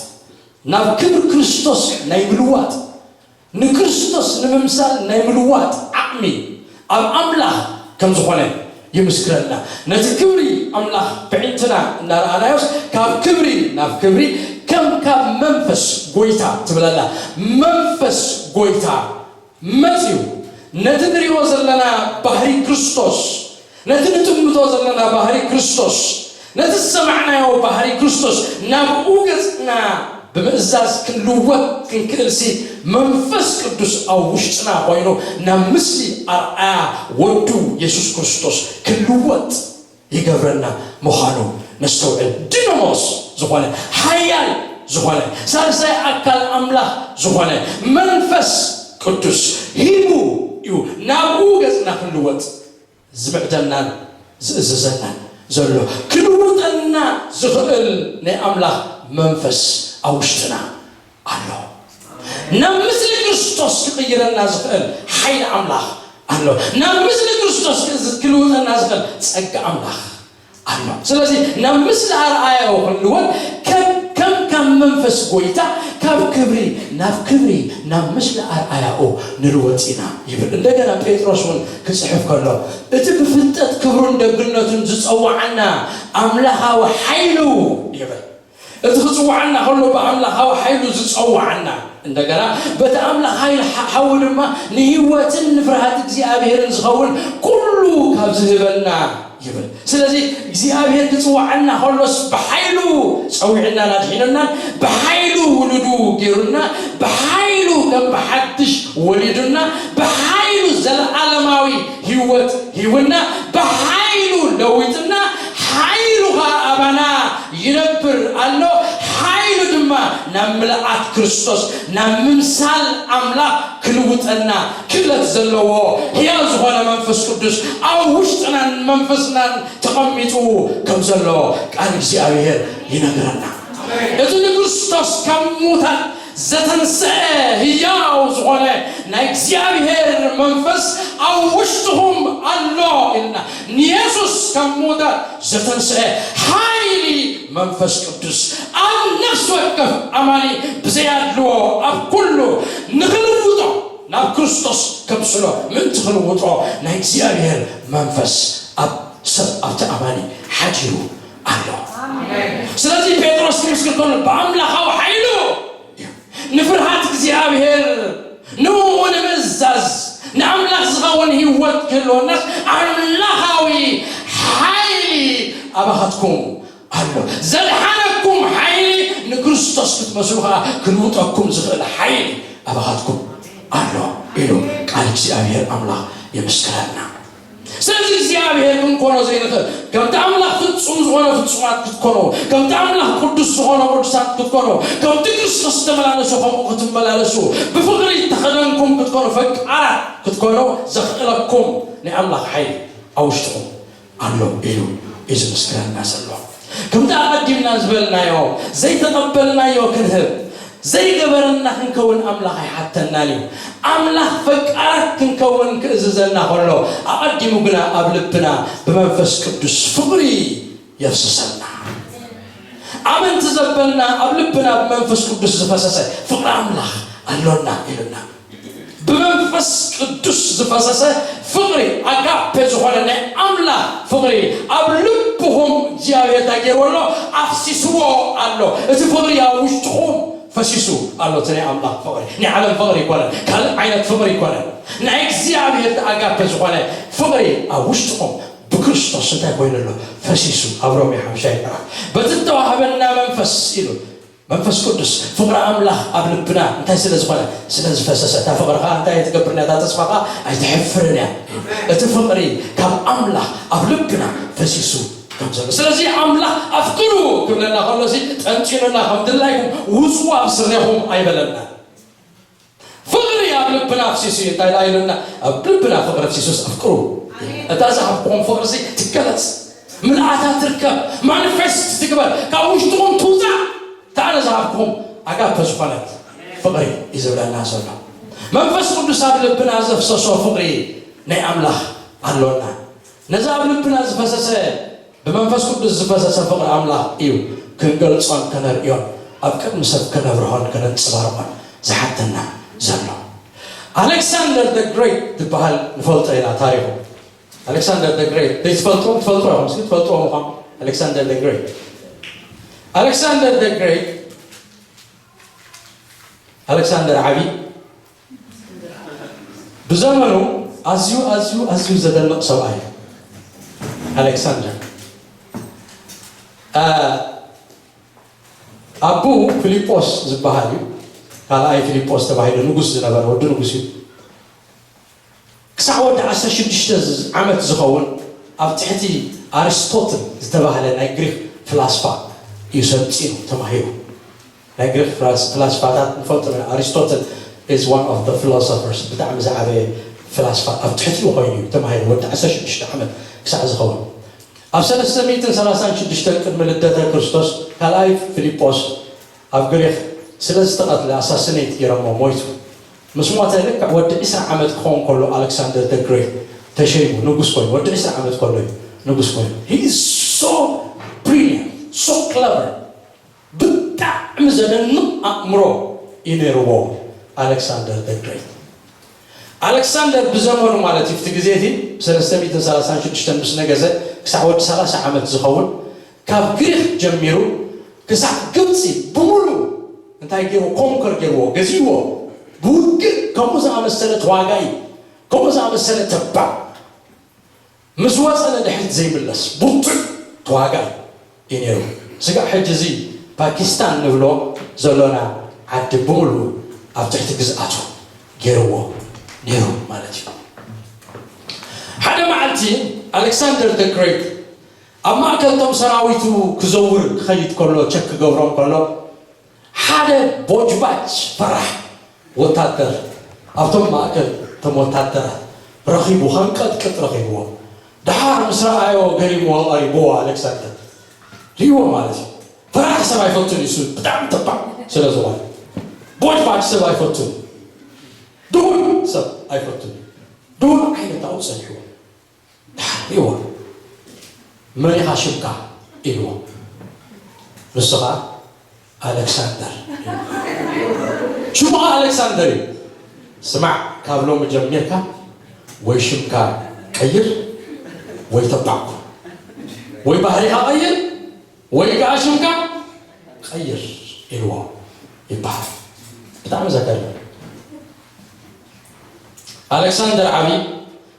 ናብ ክብሪ ክርስቶስ ናይ ምልዋጥ ንክርስቶስ ንምምሳል ናይ ምልዋጥ ዓቕሚ ኣብ ኣምላኽ ከም ዝኾነ ይምስክረልና። ነቲ ክብሪ ኣምላኽ ብዕንትና እናረኣናዮስ ካብ ክብሪ ናብ ክብሪ ከም ካብ መንፈስ ጐይታ ትብለና። መንፈስ ጐይታ መጺኡ ነቲ ንሪኦ ዘለና ባህሪ ክርስቶስ ነቲ ንጥምቶ ዘለና ባህሪ ክርስቶስ ነቲ ዝሰማዕናዮ ባህሪ ክርስቶስ ናብኡ ገጽና ብምእዛዝ ክንልወጥ ክንክእልሲ መንፈስ ቅዱስ ኣብ ውሽጥና ኮይኑ ናብ ምስሊ ኣርኣያ ወዱ የሱስ ክርስቶስ ክንልወጥ ይገብረና ምዃኑ ነስተውዕል። ድኖሞስ ዝኾነ ሓያል ዝኾነ ሳልሳይ ኣካል ኣምላኽ ዝኾነ መንፈስ ቅዱስ ሂቡ እዩ ናብኡ ገጽና ክንልወጥ ዝምዕደናን ዝእዝዘናን ዘሎ ክልውጠና ዝኽእል ናይ ኣምላኽ መንፈስ ኣብ ውሽጥና ኣሎ። ናብ ምስሊ ክርስቶስ ክቕይረና ዝኽእል ሓይሊ ኣምላኽ ኣሎ። ናብ ምስሊ ክርስቶስ ክልውጠና ዝኽእል ጸጋ ኣምላኽ ኣሎ። ስለዚ ናብ ምስሊ ኣርኣያኡ ክንልወጥ ከም ከም ካብ መንፈስ ጎይታ ካብ ክብሪ ናብ ክብሪ ናብ ምስሊ ኣርኣያኡ ንልወጥ ኢና ይብል። እንደገና ጴጥሮስ እውን ክጽሕፍ ከሎ እቲ ብፍልጠት ክብሩን ደግነቱን ዝጸዋዓና ኣምላኻዊ ሓይሉ ይብል። እቲ ክጽዋዓና ከሎ ብኣምላኻዊ ሓይሉ ዝጸዋዓና እንደገና በቲ ኣምላኽ ሓይል ሓዊ ድማ ንህይወትን ንፍርሃት እግዚኣብሔርን ዝኸውን ኩሉ ካብ ዝህበና ይብል። ስለዚ እግዚኣብሔር ክጽዋዓና ከሎስ ብሓይሉ ጸዊዕናን ኣድሒኑናን ብሓይሉ ውሉዱ ገይሩና ብሓይሉ ከም ብሓድሽ ወሊዱና ብሓይሉ ዘለዓለማዊ ህይወት ሂቡና ብሓይሉ ለዊጥና ሓይሉ ኸዓ ኣባና ይነብር ኣሎ። ሓይሉ ድማ ናብ ምልኣት ክርስቶስ ናብ ምምሳል ኣምላኽ ክልውጠና ክእለት ዘለዎ ሕያው ዝኾነ መንፈስ ቅዱስ ኣብ ውሽጥናን መንፈስናን ተቐሚጡ ከም ዘሎ ቃል እግዚኣብሔር ይነግረና። እቲ ንክርስቶስ ካብ ሙታን ዘተንስአ ህያው ዝኾነ ናይ እግዚኣብሔር መንፈስ ኣብ ውሽጥኹም ኣሎ ኢልና፣ ንየሱስ ካብ ምዉታት ዘተንስአ ሓይሊ መንፈስ ቅዱስ ኣብ ነፍሲ ወከፍ ኣማኒ ብዘያድልዎ ኣብ ኩሉ ንኽልውጦ ናብ ክርስቶስ ከምስሎ ምእንቲ ክልውጦ ናይ እግዚኣብሔር መንፈስ ኣብ ሰብ ኣብቲ ኣማኒ ሓዲሩ ኣሎ። ስለዚ ጴጥሮስ ክምስክር ከሎ ብኣምላኻዊ ሓይሉ ንፍርሃት እግዚኣብሔር ንኡ ንምእዛዝ ንኣምላኽ ዝኸውን ህይወት ክህልወናስ ኣምላኻዊ ሓይሊ ኣባኻትኩም ኣሎ። ዘድሓነኩም ሓይሊ ንክርስቶስ ክትመስሉ ከዓ ክልውጠኩም ዝኽእል ሓይሊ ኣባኻትኩም ኣሎ ኢሉ ቃል እግዚኣብሔር ኣምላኽ የመስክረልና። ስለዚ እግዚኣብሔር ክንኮኖ ዘይንኽእል፣ ከምቲ ኣምላኽ ፍጹም ዝኾነ ፍጹማት ክትኮኑ፣ ከምቲ ኣምላኽ ቅዱስ ዝኾነ ቅዱሳት ክትኮኑ፣ ከምቲ ክርስቶስ ዝተመላለሱ ከምኡ ክትመላለሱ፣ ብፍቕሪ ተኸደንኩም ክትኮኑ፣ ፈቃራት ክትኮኑ ዘኽእለኩም ናይ ኣምላኽ ሓይሊ ኣብ ውሽጥኹም ኣሎ ኢሉ እዩ ዝምስክረና ዘሎ። ከምቲ ኣቐዲምና ዝበልናዮ፣ ዘይተቐበልናዮ ክንህብ፣ ዘይገበረና ክንከውን ኣምላኽ ኣይሓተናን እዩ። ኣምላኽ ፈቃራት ክንከውን ክእዝዘና ከሎ፣ ኣቐዲሙ ግና ኣብ ልብና ብመንፈስ ቅዱስ ፍቕሪ የፍስሰልና። ኣመንቲ ዘበልና ኣብ ልብና ብመንፈስ ቅዱስ ዝፈሰሰ ፍቕሪ ኣምላኽ ኣሎና ኢሉና። ብመንፈስ ቅዱስ ዝፈሰሰ ፍቕሪ፣ ኣጋፔ ዝኾነ ናይ ኣምላኽ ፍቕሪ ኣብ ልብኹም እግዚኣብሔር እንታይ ገይርዎ ኣሎ? ኣፍሲስዎ ኣሎ። እቲ ፍቕሪ ኣብ ውሽጥኹም ፈሲሱ ኣሎ። እቲ ናይ ኣምላኽ ፍቕሪ ናይ ዓለም ፍቕሪ ኣይኮነን፣ ካልእ ዓይነት ፍቕሪ ኣይኮነን። ናይ እግዚኣብሔር እቲ ኣጋፔ ዝኾነ ፍቕሪ ኣብ ውሽጥኹም ብክርስቶስ እንታይ ኮይኑ ኣሎ? ፈሲሱ። ኣብ ሮሜ ሓምሻይ ምዕራፍ በቲ እተዋህበና መንፈስ ኢሉ መንፈስ ቅዱስ ፍቕሪ ኣምላኽ ኣብ ልብና እንታይ ስለ ዝኾነ? ስለ ዝፈሰሰ። እታ ፍቕሪ ኸዓ እንታይ ትገብር እያ? እታ ተስፋ ኸዓ ኣይትሕፍርን እያ። እቲ ፍቕሪ ካብ ኣምላኽ ኣብ ልብና ፈሲሱ ከም ዘሎ። ስለዚ ኣምላኽ ኣፍቅሩ ክብለና ከሎ ሲ ጠንጢኑና ከም ድላይኩም ውፅኡ ኣብ ስሬኹም ኣይበለና። ፍቕሪ ኣብ ልብና ኣፍሲሱ እዩ። እንታይ ደኣ ኢሉና? ኣብ ልብና ፍቕሪ ኣፍሲሱስ ኣፍቅሩ። እታ ዝሃብኩኹም ፍቕሪ ሲ ትገለጽ፣ ምልኣታ ትርከብ፣ ማኒፌስት ትግበር፣ ካብ ውሽጥኹም ትውጻእ። እታ ኣነ ዝሃብኩኹም ኣጋፔ ዝኾነት ፍቕሪ እዩ ዝብለና ዘሎ። መንፈስ ቅዱስ ኣብ ልብና ዘፍሰሶ ፍቕሪ ናይ ኣምላኽ ኣሎና። ነዚ ኣብ ልብና ዝፈሰሰ ብመንፈስ ቅዱስ ዝፈሰሰ ፍቕሪ ኣምላኽ እዩ ክንገልጾን ከነርእዮን ኣብ ቅድሚ ሰብ ከነብርሆን ከነንጽባርቖን ዝሓተና ዘሎ። ኣሌክሳንደር the Great ዝበሃል ንፈልጦ ኢና ታሪኹ። ኣሌክሳንደር the Great ዘይትፈልጡ ትፈልጡ ኢኹም፣ እስኪ ትፈልጥዎ ምዃኑ። ኣሌክሳንደር the Great፣ ኣሌክሳንደር the Great፣ ኣሌክሳንደር ዓቢ ብዘመኑ ኣዝዩ ኣዝዩ ኣዝዩ ዘደንቕ ሰብኣይ ኣሌክሳንደር። ኣ፣ ኣቦኡ ፊሊጶስ ዝበሃል እዩ። ካልኣይ ፊሊጶስ ተባሂሉ ንጉስ ዝነበረ ወዲ ንጉስ እዩ። ክሳዕ ወዲ ዓሰርተ ሽዱሽተ ዓመት ዝኸውን ኣብ ትሕቲ ኣሪስቶትል ዝተባህለ ናይ ግሪክ ፍላስፋ እዩ ሰልጢኑ ተማሂሩ። ናይ ግሪክ ፍላስ-፣ ፍላስፋታት ንፈልጦ ኢና። ኣሪስቶትል is one of the philosophers፣ ብጣዕሚ ዝዓበየ ፍላስፋ ኣብ ትሕቲኡ ኮይኑ እዩ ተማሂሩ ወዲ ዓሰርተ ሽዱሽተ ዓመት ክሳዕ ዝኸውን። ኣብ ሰለስተ ሚእትን ሰላሳን ሽዱሽተን ቅድሚ ልደተ ክርስቶስ ካልኣይ ፊሊጶስ ኣብ ግሪክ ስለ ዝተቐትለ ኣሳስኔት ገይሮሞ ሞይቱ። ምስ ሞተ ልክዕ ወዲ ዕስራ ዓመት ክኸውን ከሎ ኣሌክሳንደር the Great ተሸይሙ ንጉስ ኮይኑ፣ ወዲ ዕስራ ዓመት ከሎ እዩ ንጉስ ኮይኑ። He is so brilliant, so clever። ብጣዕሚ ዘደንቕ ኣእምሮ እዩ ነይርዎ ኣሌክሳንደር the Great። ኣሌክሳንደር ብዘመኑ ማለት እዩ፣ ኣብቲ ግዜ እቲ ሰለስተ ሚእትን ሰላሳን ሽዱሽተን ምስ ነገሰ ክሳዕ ወዲ ሰላሳ ዓመት ዝኸውን ካብ ግሪክ ጀሚሩ ክሳዕ ግብፂ ብምሉእ እንታይ ገይርዎ? ኮንከር ገይርዎ፣ ገዚእዎ። ብውግእ ከምኡ ዝኣመሰለ ተዋጋኢ፣ ከምኡ ዝኣመሰለ ተባዕ ምስ ወፀ ንድሕሪት ዘይምለስ ብርቱዕ ተዋጋኢ እዩ ነይሩ። ስጋዕ ሕጂ እዚ ፓኪስታን ንብሎ ዘሎና ዓዲ ብምሉኡ ኣብ ትሕቲ ግዝኣቱ ገይርዎ ነይሩ ማለት እዩ። ሓደ መዓልቲ ኣሌክሳንደር the Great ኣብ ማእከል እቶም ሰራዊቱ ክዘውር ክኸይድ ከሎ፣ ቸክ ክገብሮም ከሎ ሓደ ቦጅባጅ ፈራሕ ወታደር ኣብቶም ማእከል እቶም ወታደራት ረኺቡ፣ ከም ቀጥቅጥ ረኺብዎ። ደሓር ምስ ረኣዮ ገሪምዎ ቀሪብዎ ኣሌክሳንደር። ርእይዎ ማለት እዩ። ፈራሕ ሰብ ኣይፈቱን እዩ፣ እሱ ብጣዕሚ ተባዕ ስለ ዝኾነ። ቦጭባጭ ሰብ ኣይፈቱን። ድሁል ሰብ ኣይፈቱን። ድሁል ዓይነት ኣብኡ ጸኒሕዎ። ድሓር ሪእዎ። መን ኢኻ ሽምካ? ኢልዎ። ንሱ ኸኣ ኣሌክሳንደር። ሽሙ ኸኣ ኣሌክሳንደር እዩ። ስማዕ፣ ካብ ሎሚ ጀሚርካ ወይ ሽምካ ቀይር ወይ ተባዕ ኩን። ወይ ባህሪኻ ቀይር ወይ ከኣ ሽምካ ቀይር ኢልዎ ይበሃል። ብጣዕሚ ዘገርም። ኣሌክሳንደር ዓቢ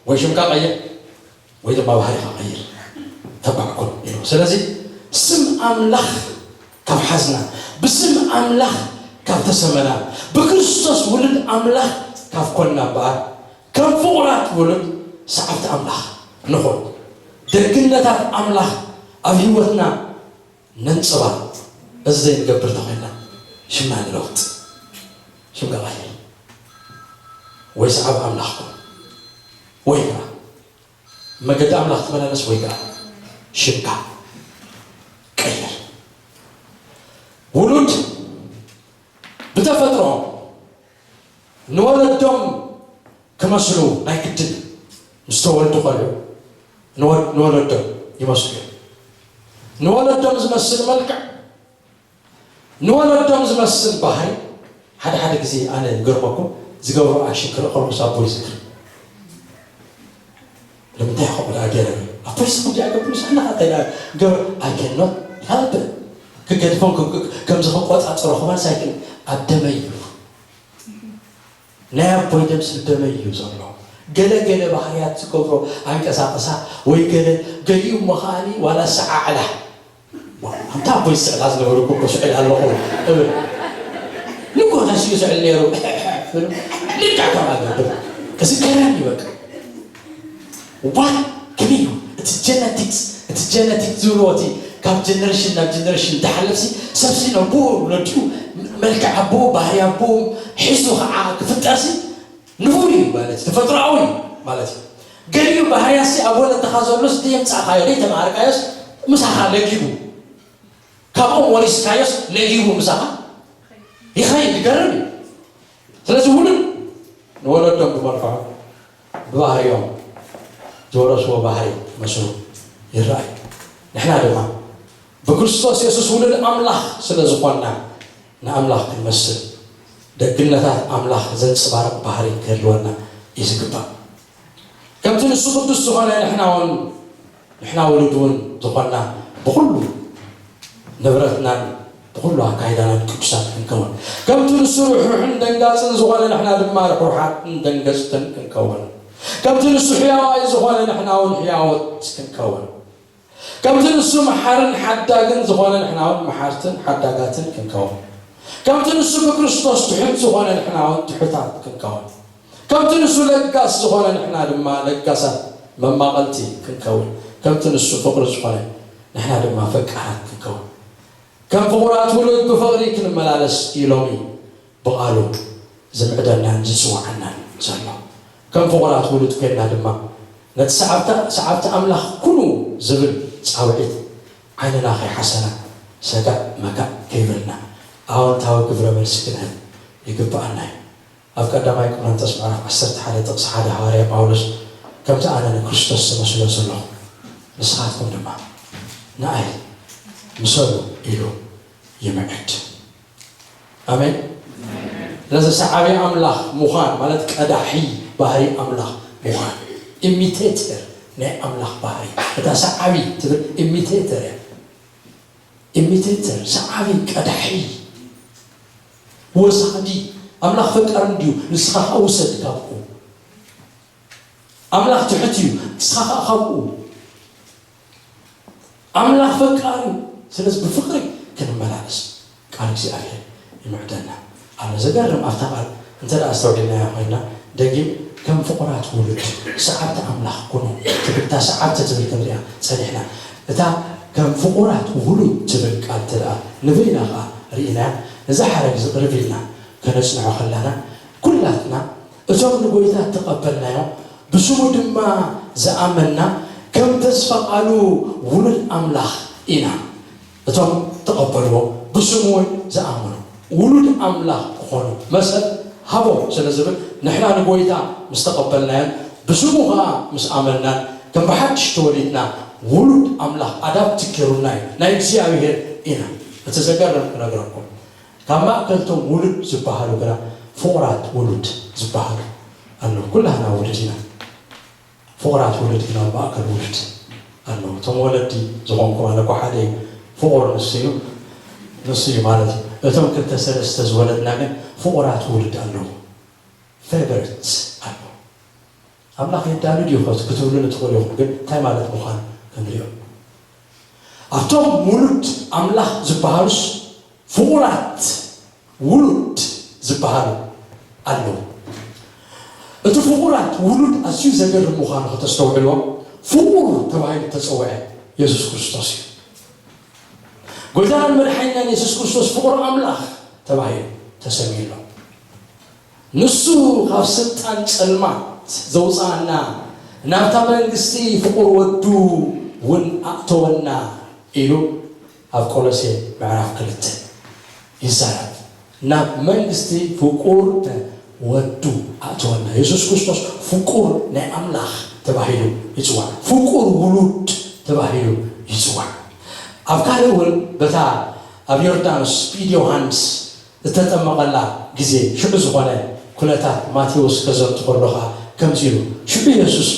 ወይ ሽምካ ቀይር ወይ ድማ ባህሪኻ ቀይር፣ ተባዕ ኩን ኢሉ። ስለዚ ስም ኣምላኽ ካብ ሓዝና፣ ብስም ኣምላኽ ካብ ተሰመና፣ ብክርስቶስ ውሉድ ኣምላኽ ካብ ኮንና እምበኣር፣ ከም ፍቑራት ውሉድ ሰዓብቲ ኣምላኽ ንኹን። ደግነታት ኣምላኽ ኣብ ህይወትና ነንጸባርቕ። እዚ ዘይንገብር ተኾይንና ሽምና ንለውጥ። ሽምካ ቀይር ወይ ሰዓቢ ኣምላኽ ኩን ወይ ከኣ መገዲ ኣምላኽ ተመላለስ ወይ ከኣ ሽምካ ቀይር። ውሉድ ብተፈጥሮ ንወለዶም ክመስሉ ናይ ግድን ምስ ተወልዱ ቆልዑ ንወ-፣ ንወለዶም ይመስሉ እዮም። ንወለዶም ዝመስል መልክዕ፣ ንወለዶም ዝመስል ባህሪ። ሓደ ሓደ ግዜ ኣነ ይገርመኩም፣ ዝገብሮ ኣክሽን ክርኢ ከለኹ ኣቦይ ይዝክር። ንምንታይ ኢኻ ቆልዓ ገይረ? ኣቦይ ስም እንዲያ ገብሩ ሳና እንታይ ገር I cannot help ክገድፎም ከም-፣ ከም-፣ ከምዚ ክቆጻጸሮ ከማን ሳይክል ኣብ ደመይ እዩ። ናይ ኣቦይ ደም ስብ ደመይ እዩ ዘሎ። ገለ ገለ ባህርያት ዝገብሮ ኣንቀሳቕሳ ወይ ገለ ገሊኡ እሞ ከኣኒ ዋላ ሰዓዕላ። ኣንታ ኣቦይ ዝስዕላ ዝነበሩ እኮ ስዕል ኣለኹ እብል። ንጎዳስ እዩ ስዕል ነይሩ። ልክዕ ከምኣ ገብር። እዚ ገራሚ እዩ በቃ። ዋት ከመይ እዩ እቲ ጀነቲክስ፣ እቲ ጀነቲክስ ዝብልዎ እቲ ካብ ጀነሬሽን ናብ ጀነሬሽን ዝሓልፍሲ ሰብሲ ነቦ ወለዲኡ መልክዕ ኣቦ ባህሪ ኣቦ ሒዙ ከዓ ክፍጠርሲ ንቡር እዩ ማለት እዩ፣ ተፈጥሮኣዊ እዩ ማለት እዩ። ገሊኡ ባህርያሲ ኣብ ወለድኻ ዘሎስ ደየምፃእካዮ ደይተማሃርካዮስ ምሳኻ ለጊቡ ካብኦም ወሪስካዮስ ለጊቡ ምሳኻ ይኸይድ ይገርም እዩ። ስለዚ ውሉድ ንወለዶም ብመልክዖም ብባህሪኦም ዝወረስዎ ባህሪ መስሉ ይረኣዩ። ንሕና ድማ ብክርስቶስ የሱስ ውሉድ ኣምላኽ ስለ ዝኾንና ንኣምላኽ ክንመስል ደግነታት ኣምላኽ ዘንጽባርቕ ባህሪ ክህልወና እዩ ዝግባእ። ከምቲ ንሱ ቅዱስ ዝኾነ ንሕና እውን ንሕና ውሉድ እውን ዝኾንና ብኹሉ ንብረትናን ብኹሉ ኣካይዳናን ቅዱሳት ክንከውን ከምቲ ንሱ ርሕሩሕን ደንጋጽን ዝኾነ ንሕና ድማ ርሕሩሓትን ደንገጽትን ክንከውን ከምቲ ንሱ ሕያዋይ ዝኾነ ንሕና እውን ሕያዎት ክንከውን ከምቲ ንሱ መሓርን ሓዳግን ዝኾነ ንሕና እውን መሓርትን ሓዳጋትን ክንከውን ከምቲ ንሱ ብክርስቶስ ትሑት ዝኾነ ንሕና እውን ትሑታት ክንከውን ከምቲ ንሱ ለጋስ ዝኾነ ንሕና ድማ ለጋሳት መማቐልቲ ክንከውን ከምቲ ንሱ ፍቕሪ ዝኾነ ንሕና ድማ ፈቃራት ክንከውን ከም ፍቑራት ውሉድ ብፍቕሪ ክንመላለስ እዩ ሎሚ ብቓሉ ዝምዕደናን ዝጽውዓናን ዘሎ። ከም ፍቑራት ውሉድ ኮይንና ድማ ነቲ ሰዓብቲ ኣምላኽ ኩኑ ዝብል ጻውዒት ዓይንና ከይሓሰና ሰጋእ መጋእ ከይበልና ኣወንታዊ ግብረ መልሲ ክንህብ ይግብኣና እዩ። ኣብ ቀዳማይ ቆሮንቶስ ምዕራፍ ዓሰርተ ሓደ ጥቕሲ ሓደ ሃዋርያ ጳውሎስ ከምቲ ኣነ ንክርስቶስ ዝመስሎ ዘለኹ ንስኻትኩም ድማ ንኣይ ምሰሉ ኢሉ ይምዕድ። ኣሜን። ስለዚ ሰዓቢ ኣምላኽ ምዃን ማለት ቀዳሒ ባህሪ ኣምላኽ ምዃን ኢሚቴተር ናይ ኣምላኽ ባህሪ እታ ሰዓቢ ትብል ኢሚቴተር እያ። ኢሚቴተር ሰዓቢ ቀዳሒ ወሳዲ ኣምላኽ ፈቃሪ እንድዩ ንስኻ ከዓ ውሰድ ካብኡ ኣምላኽ ትሑት እዩ ንስኻ ከዓ ካብኡ ኣምላኽ ፈቃሪ እዩ። ስለዚ ብፍቕሪ ክንመላለስ ቃል እግዚኣብሔር ይምዕደና። ኣብ ዘገርም ኣብታ ቃል እንተ ደኣ ኣስተውዒልናያ ኮይንና ደጊም ከም ፍቑራት ውሉድ ሰዓብቲ ኣምላኽ ኩኑ ትብል እታ ሰዓብቲ ትብል ክንሪኣ ጸኒሕና እታ ከም ፍቑራት ውሉድ ትብል ቃል እንተ ደኣ ንበይና ከኣ ርኢናያ ነዛ ሓረግ እዚ ቅርብ ኢልና ከነጽንዖ ከላና ኩላትና እቶም ንጎይታ እተቐበልናዮ ብስሙ ድማ ዝኣመንና ከም ተስፋ ቃሉ ውሉድ ኣምላኽ ኢና። እቶም ተቐበልዎ ብስሙ እውን ዝኣመኑ ውሉድ ኣምላኽ ዝኾኑ መሰል ሃቦም ስለ ዝብል፣ ንሕና ንጎይታ ምስ ተቐበልናዮን ብስሙ ኸዓ ምስ ኣመንናን ከም ብሓድሽ ተወሊድና ውሉድ ኣምላኽ ኣዳፕት ገይሩና እዩ፣ ናይ እግዚኣብሔር ኢና። እቲ ዘገርም ክነግረኩም፣ ካብ ማእከልቶም ውሉድ ዝበሃሉ ግና ፍቑራት ውሉድ ዝበሃሉ ኣለዉ። ኩላህና ውሉድ ኢና። ፍቑራት ውሉድ ግን ኣብ ማእከል ውሉድ ኣለዉ። እቶም ወለዲ ዝኾንኩም ኣነ እኮ ሓደ እዩ። ፍቑር ንሱ እዩ፣ ንሱ እዩ ማለት እዩ። እቶም ክልተ ሰለስተ ዝወለድና ግን ፍቑራት ውሉድ ኣለዉ። ፌቨርትስ ኣለዉ። ኣምላኽ የዳሉ ድዩ ከ ክትብሉኒ ትኽእሉ ኢኹም፣ ግን እንታይ ማለት ምዃኑ ክንሪኦ። ኣብቶም ውሉድ ኣምላኽ ዝበሃሉስ ፍቑራት ውሉድ ዝበሃሉ ኣለዉ። እቲ ፍቑራት ውሉድ ኣዝዩ ዘገርም ምዃኑ ከተስተውዕልዎ፣ ፍቑር ተባሂሉ ተጸውዐ የሱስ ክርስቶስ እዩ። ጎይታናን መድሓኒናን የሱስ ክርስቶስ ፍቑር ኣምላኽ ተባሂሉ ተሰምዩ ኣሎ። ንሱ ካብ ስልጣን ጸልማት ዘውጽኣና፣ ናብታ መንግስቲ ፍቑር ወዱ እውን ኣእተወና ኢሉ ኣብ ቆሎሴ ምዕራፍ ክልተ ይዛረብ። ናብ መንግስቲ ፍቁር ወዱ ኣእተወና። የሱስ ክርስቶስ ፍቁር ናይ ኣምላኽ ተባሂሉ ይጽዋዕ። ፍቁር ውሉድ ተባሂሉ ይጽዋዕ። ኣብ ካልእ እውን በታ ኣብ ዮርዳኖስ ብኢድ ዮሃንስ እተጠመቐላ ግዜ ሽዑ ዝኾነ ኩነታት ማቴዎስ ከዘንቱ ከሎ ኸዓ ከምዚ ኢሉ፣ ሽዑ የሱስ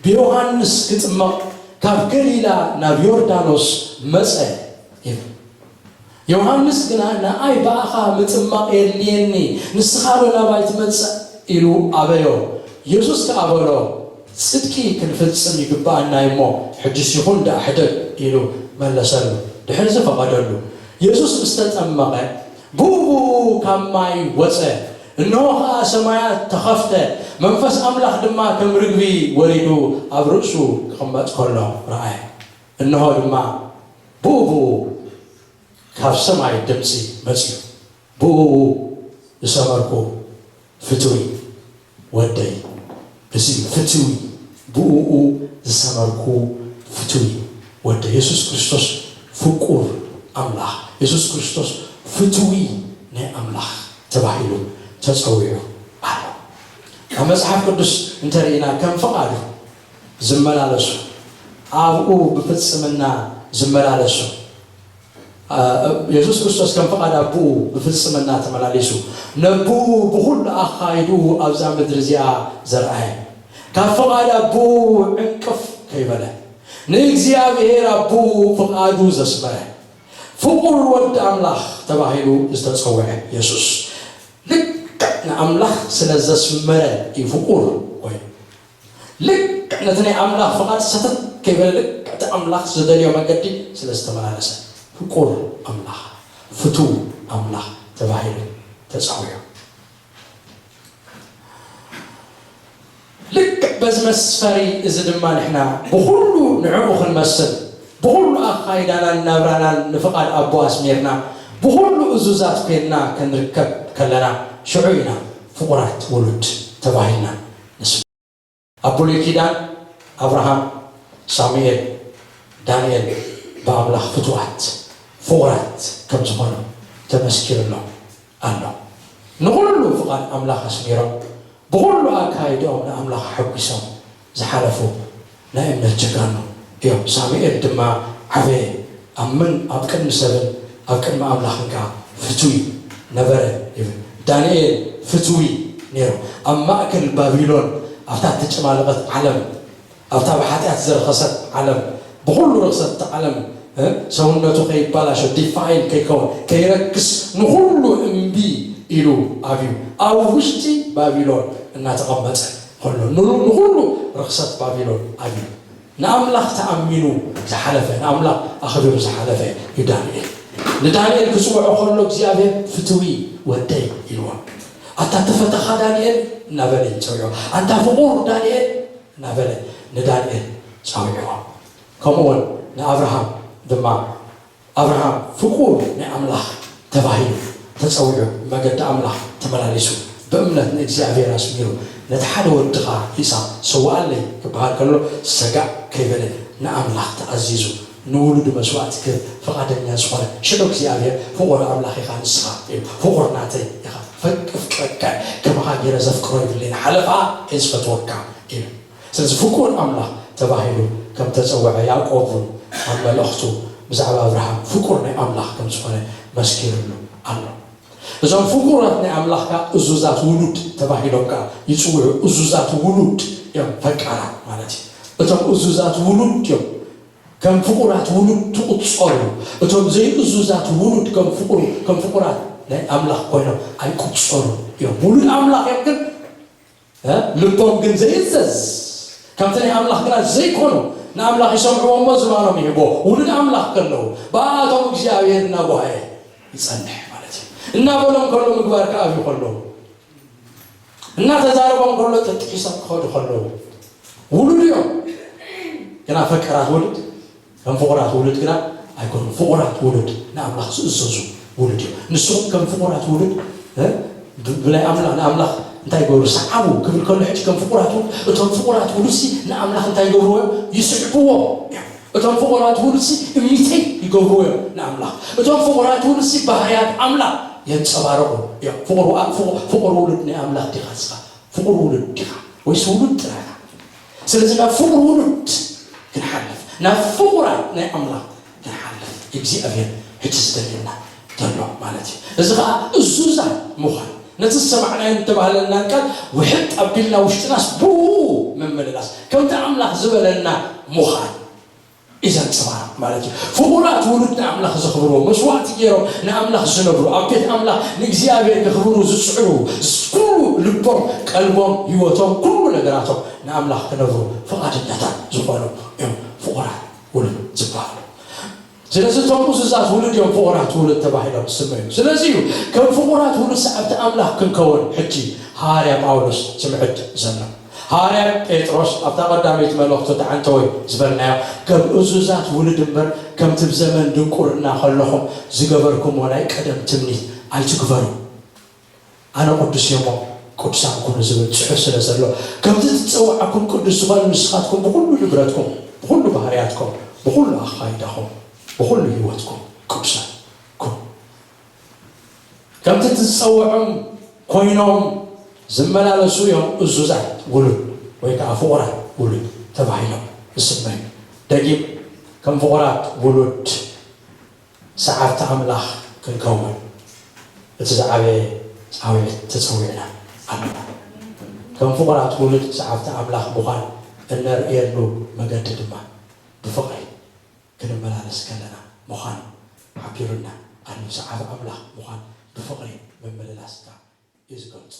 ብዮሃንስ ክጥመቕ ካብ ገሊላ ናብ ዮርዳኖስ መጸ ይብል። ዮሃንስ ግና፣ "ንኣይ ብኣኻ ምጥማቕ የድልየኒ፣ ንስኻ ዶ ናባይ ትመጽእ?" ኢሉ ኣበዮ። የሱስ ከኣ በሎ፣ "ጽድቂ ክንፍጽም ይግብኣና እሞ፣ ሕጅስ ይኹን ደኣ ሕደግ" ኢሉ መለሰሉ። ድሕርዚ ፈቐደሉ። የሱስ ምስ ተጠመቐ፣ ብኡ ብኡ ካብ ማይ ወጸ። እንሆ ኸኣ ሰማያት ተኸፍተ፣ መንፈስ ኣምላኽ ድማ ከም ርግቢ ወሪዱ ኣብ ርእሱ ክቕመጥ ከሎ ረኣየ። እንሆ ድማ ብኡ ብኡ ካብ ሰማይ ድምጺ መጺኡ፣ "ብኡ ዝሰመርኩ ፍትዊ ወደይ፣ እዚ ፍትዊ፣ ብኡ ዝሰመርኩ ፍትዊ ወደይ።" የሱስ ክርስቶስ ፍቁር ኣምላኽ፣ የሱስ ክርስቶስ ፍትዊ ናይ ኣምላኽ ተባሂሉ ተጸዊዑ ኣሎ። ኣብ መጽሓፍ ቅዱስ እንተርኢና፣ ከም ፍቓዱ ዝመላለሱ፣ ኣብኡ ብፍጽምና ዝመላለሱ፣ አ፣ የሱስ ክርስቶስ ከም ፍቓድ ኣቦኡ ብፍጽምና ተመላሊሱ፣ ነቦኡ ብኹሉ ኣኻይድኡ ኣብዛ ምድሪ እዚኣ ዘርኣየ፣ ካብ ፍቓድ ኣቦኡ ዕንቅፍ ከይበለ፣ ንእግዚኣብሔር ኣቦኡ ፍቓዱ ዘስመረ፣ ፍቑር ወዲ ኣምላኽ ተባሂሉ ዝተጸውዐ የሱስ፣ ልክዕ ንኣምላኽ ስለ ዘስመረ እዩ ፍቑር ኮይኑ። ልክዕ ነቲ ናይ ኣምላኽ ፍቓድ ሰተት ከይበለ፣ ልክዕ እቲ ኣምላኽ ዝደልዮ መገዲ ስለ ዝተመላለሰ፣ ፍቁር ኣምላኽ፣ ፍቱው ኣምላኽ ተባሂሉ ተጸዊዑ። ልክዕ በዚ መስፈሪ እዚ ድማ ንሕና ብኹሉ ንዕኡ ክንመስል፣ ብኹሉ ኣኻይዳናን ናብራናን ንፍቓድ ኣቦ ኣስሚርና፣ ብኹሉ እዙዛት ኮይንና ክንርከብ ከለና፣ ሽዑ ኢና ፍቑራት ውሉድ ተባሂልና ንስማዕ። ኣብ ብሉይ ኪዳን፣ ኣብርሃም፣ ሳሙኤል፣ ዳንኤል ብኣምላኽ ፍቱዋት፣ ፍቑራት ከም ዝኾኑ ተመስኪሩሎም ኣሎ። ንኹሉ ፍቓድ ኣምላኽ ኣስሚሮም፣ ብኹሉ ኣካይድኦም ንኣምላኽ ኣሐጒሶም ዝሓለፉ ናይ እምነት ጀጋኑ እዮም። ሳሙኤል ድማ ዓበየ፣ ኣብ ምን-፣ ኣብ ቅድሚ ሰብን ኣብ ቅድሚ ኣምላኽን ከኣ ፍቱይ ነበረ ይብል። ዳንኤል ፍቱይ ነይሩ። ኣብ ማእከል ባቢሎን፣ ኣብታ እተጨማለቐት ዓለም፣ ኣብታ ብሓጢኣት ዝረኸሰት ዓለም፣ ብኹሉ ርኽሰት እታ ዓለም፣ እ፣ ሰውነቱ ከይባላሾ፣ ዲፋይል ከይከውን፣ ከይረክስ፣ ንኹሉ እምቢ ኢሉ ኣብዩ፣ ኣብ ውሽጢ ባቢሎን እናተቐመጠ ከሎ፣ ን-፣ ንኹሉ ርኽሰት ባቢሎን ኣብዩ። ንኣምላኽ ተኣሚኑ ዝሓለፈ፣ ንኣምላኽ ኣኽቢሩ ዝሓለፈ እዩ ዳንኤል። ንዳንኤል ክጽውዖ ከሎ እግዚኣብሔር ፍትዊ ወደይ ኢልዎ። ኣታ ተፈተኻ ዳንኤል እናበለ እዩ ጸዊዑ። ኣንታ ፍቑር ዳንኤል እናበለ ንዳንኤል ጸዊዕዎ። ከምኡውን ንኣብርሃም ድማ፣ ኣብርሃም ፍቁር ናይ ኣምላኽ ተባሂሉ ተጸዊዑ፣ ብመገዲ ኣምላኽ ተመላሊሱ፣ ብእምነት ንእግዚኣብሔር ኣስሚሩ፣ ነቲ ሓደ ወድኻ ይስሐቅ ሰውኣለይ ክበሃል ከሎ፣ ሰጋእ ከይበለ ንኣምላኽ ተኣዚዙ፣ ንውሉዱ መስዋእቲ ክህብ ፍቓደኛ ዝኾነ፣ ሽዑ እግዚኣብሔር ፍቑር ኣምላኽ ኢኻ ንስኻ፣ ፍቑር ናተይ ኢኻ። በቂ ፍቅረካ ከማኻ ገይረ ዘፍቅሮ የብለይን ሓለፋ እየ ዝፈትወካ ኢሉ። ስለዚ ፍቁር ኣምላኽ ተባሂሉ ከም ተጸውዐ ያዕቆብ እውን ኣብ መልእኽቱ ብዛዕባ ኣብርሃም ፍቁር ናይ ኣምላኽ ከም ዝኾነ መስኪርሉ ኣሎ። እዞም ፍቁራት ናይ ኣምላኽ ከዓ እዙዛት ውሉድ ተባሂሎም ከዓ ይጽውዑ። እዙዛት ውሉድ እዮም ፈቃራት ማለት እዩ። እቶም እዙዛት ውሉድ እዮም ከም ፍቁራት ውሉድ ትቁጸሩ። እቶም ዘይእዙዛት ውሉድ ከም ፍቁሩ ከም ፍቁራት ናይ ኣምላኽ ኮይኖም ኣይቁጸሩ እዮም። ውሉድ ኣምላኽ እዮም ግን እ? ልቦም ግን ዘይእዘዝ ከምቲ ናይ ኣምላኽ ግና ዘይኮኑ ንኣምላኽ ይሰምዕዎ እሞ ዝባኖም ይህቦ። ውሉድ ኣምላኽ ከለዉ ብኣቶም እግዚኣብሔር እናጓሃየ ይጸንሕ ማለት እዩ። እናበሎም ከሎ ምግባር ክኣብዩ ከለዉ እናተዛረቦም ከሎ ጥጥሒሶም ክኸዱ ከለዉ ውሉድ እዮም። ግና ፈቀራት ውሉድ ከም ፍቑራት ውሉድ ግና ኣይኮኑን። ፍቑራት ውሉድ ንኣምላኽ ዝእዘዙ ውሉድ እዮም። ንስኹም ከም ፍቑራት ውሉድ እ፣ ብ- ብናይ ኣምላኽ ንኣምላኽ እንታይ ይገብሩ? ሰዓቡ ክብል ከሎ ሕጂ ከም ፍቑራት ውሉድ እቶም ፍቑራት ውሉድሲ ንኣምላኽ እንታይ ይገብርዎ እዮም? ይስዕብዎ እዮም። እቶም ፍቑራት ውሉድሲ እሚተይ ይገብርዎ እዮም ንኣምላኽ። እቶም ፍቑራት ውሉድሲ ባህርያት ኣምላኽ የንጸባርቑ እዮም። ፍቑር ውሉድ ናይ ኣምላኽ ዲኻ ንስኻ? ፍቑር ውሉድ ዲኻ ወይስ ውሉድ ጥራይ ኢኻ? ስለዚ ናብ ፍቕሪ ውሉድ ክንሓልፍ ናብ ፍቑራት ናይ ኣምላኽ ክንሓልፍ እግዚኣብሔር ሕጂ ዝደልየና ዘሎ ማለት እዩ። እዚ ከዓ እዙዛት ምዃን ነቲ ዝሰማዕናዮ ዝተባህለናን ቃል ውሕጥ ኣቢልና ውሽጥናስ ብኡ ምምልላስ ከምቲ ኣምላኽ ዝበለና ምዃን እዩ ዘንፅባርቕ ማለት እዩ። ፍቑራት ውሉድ ንኣምላኽ ዘኽብርዎ መስዋዕቲ ገይሮም ንኣምላኽ ዝነብሩ ኣብ ቤት ኣምላኽ ንእግዚኣብሔር ከኽብሩ ዝፅዕሩ ኩሉ ልቦም ቀልቦም ህይወቶም ኩሉ ነገራቶም ንኣምላኽ ክነብሩ ፍቓደኛታት ዝኾኑ እዮም ፍቑራት ውሉድ ዝበሃሉ። ስለዚ እቶም እዙዛት ውሉድ እዮም ፍቑራት ውሉድ ተባሂሎም ዝስመዩ። ስለዚ እዩ ከም ፍቑራት ውሉድ ሰዓብቲ ኣምላኽ ክንከውን ሕጂ ሃዋርያ ጳውሎስ ዝምዕድ ዘሎ። ሃዋርያ ጴጥሮስ ኣብታ ቀዳመይቲ መልእኽቱ ተዓንተወይ ዝበልናዮ ከም እዙዛት ውሉድ እምበር ከምቲ ብዘመን ድንቁርና ከለኹም ዝገበርኩምዎ ናይ ቀደም ትምኒት ኣይትግበሩ። ኣነ ቅዱስ እየ እሞ ቅዱሳን ኩኑ ዝብል ጽሑፍ ስለ ዘሎ ከምቲ ዝጸውዓኩም ቅዱስ ዝኾነ ንስኻትኩም ብኹሉ ንብረትኩም ብኹሉ ባህርያትኩም ብኹሉ ኣኻይዳኹም ብኹሉ ህይወትኩም ቅዱሳን ኩኑ። ከምቲ ዝጸውዖም ኮይኖም ዝመላለሱ እዮም እዙዛት ውሉድ ወይ ከዓ ፍቑራት ውሉድ ተባሂሎም ዝስመዩ። ደጊም ከም ፍቑራት ውሉድ ሰዓብቲ ኣምላኽ ክንከውን እቲ ዝዓበየ ጻውዒት ተጸዊዕና ኣለና። ከም ፍቑራት ውሉድ ሰዓብቲ ኣምላኽ ምዃን እነርእየሉ መገዲ ድማ ብፍቕሪ ክንመላለስ ከለና ምዃኑ ሓቢሩና ኣሎ። ሰዓቢ ኣምላኽ ምዃን ብፍቕሪ ምምልላስ እዩ ዝገልጾ።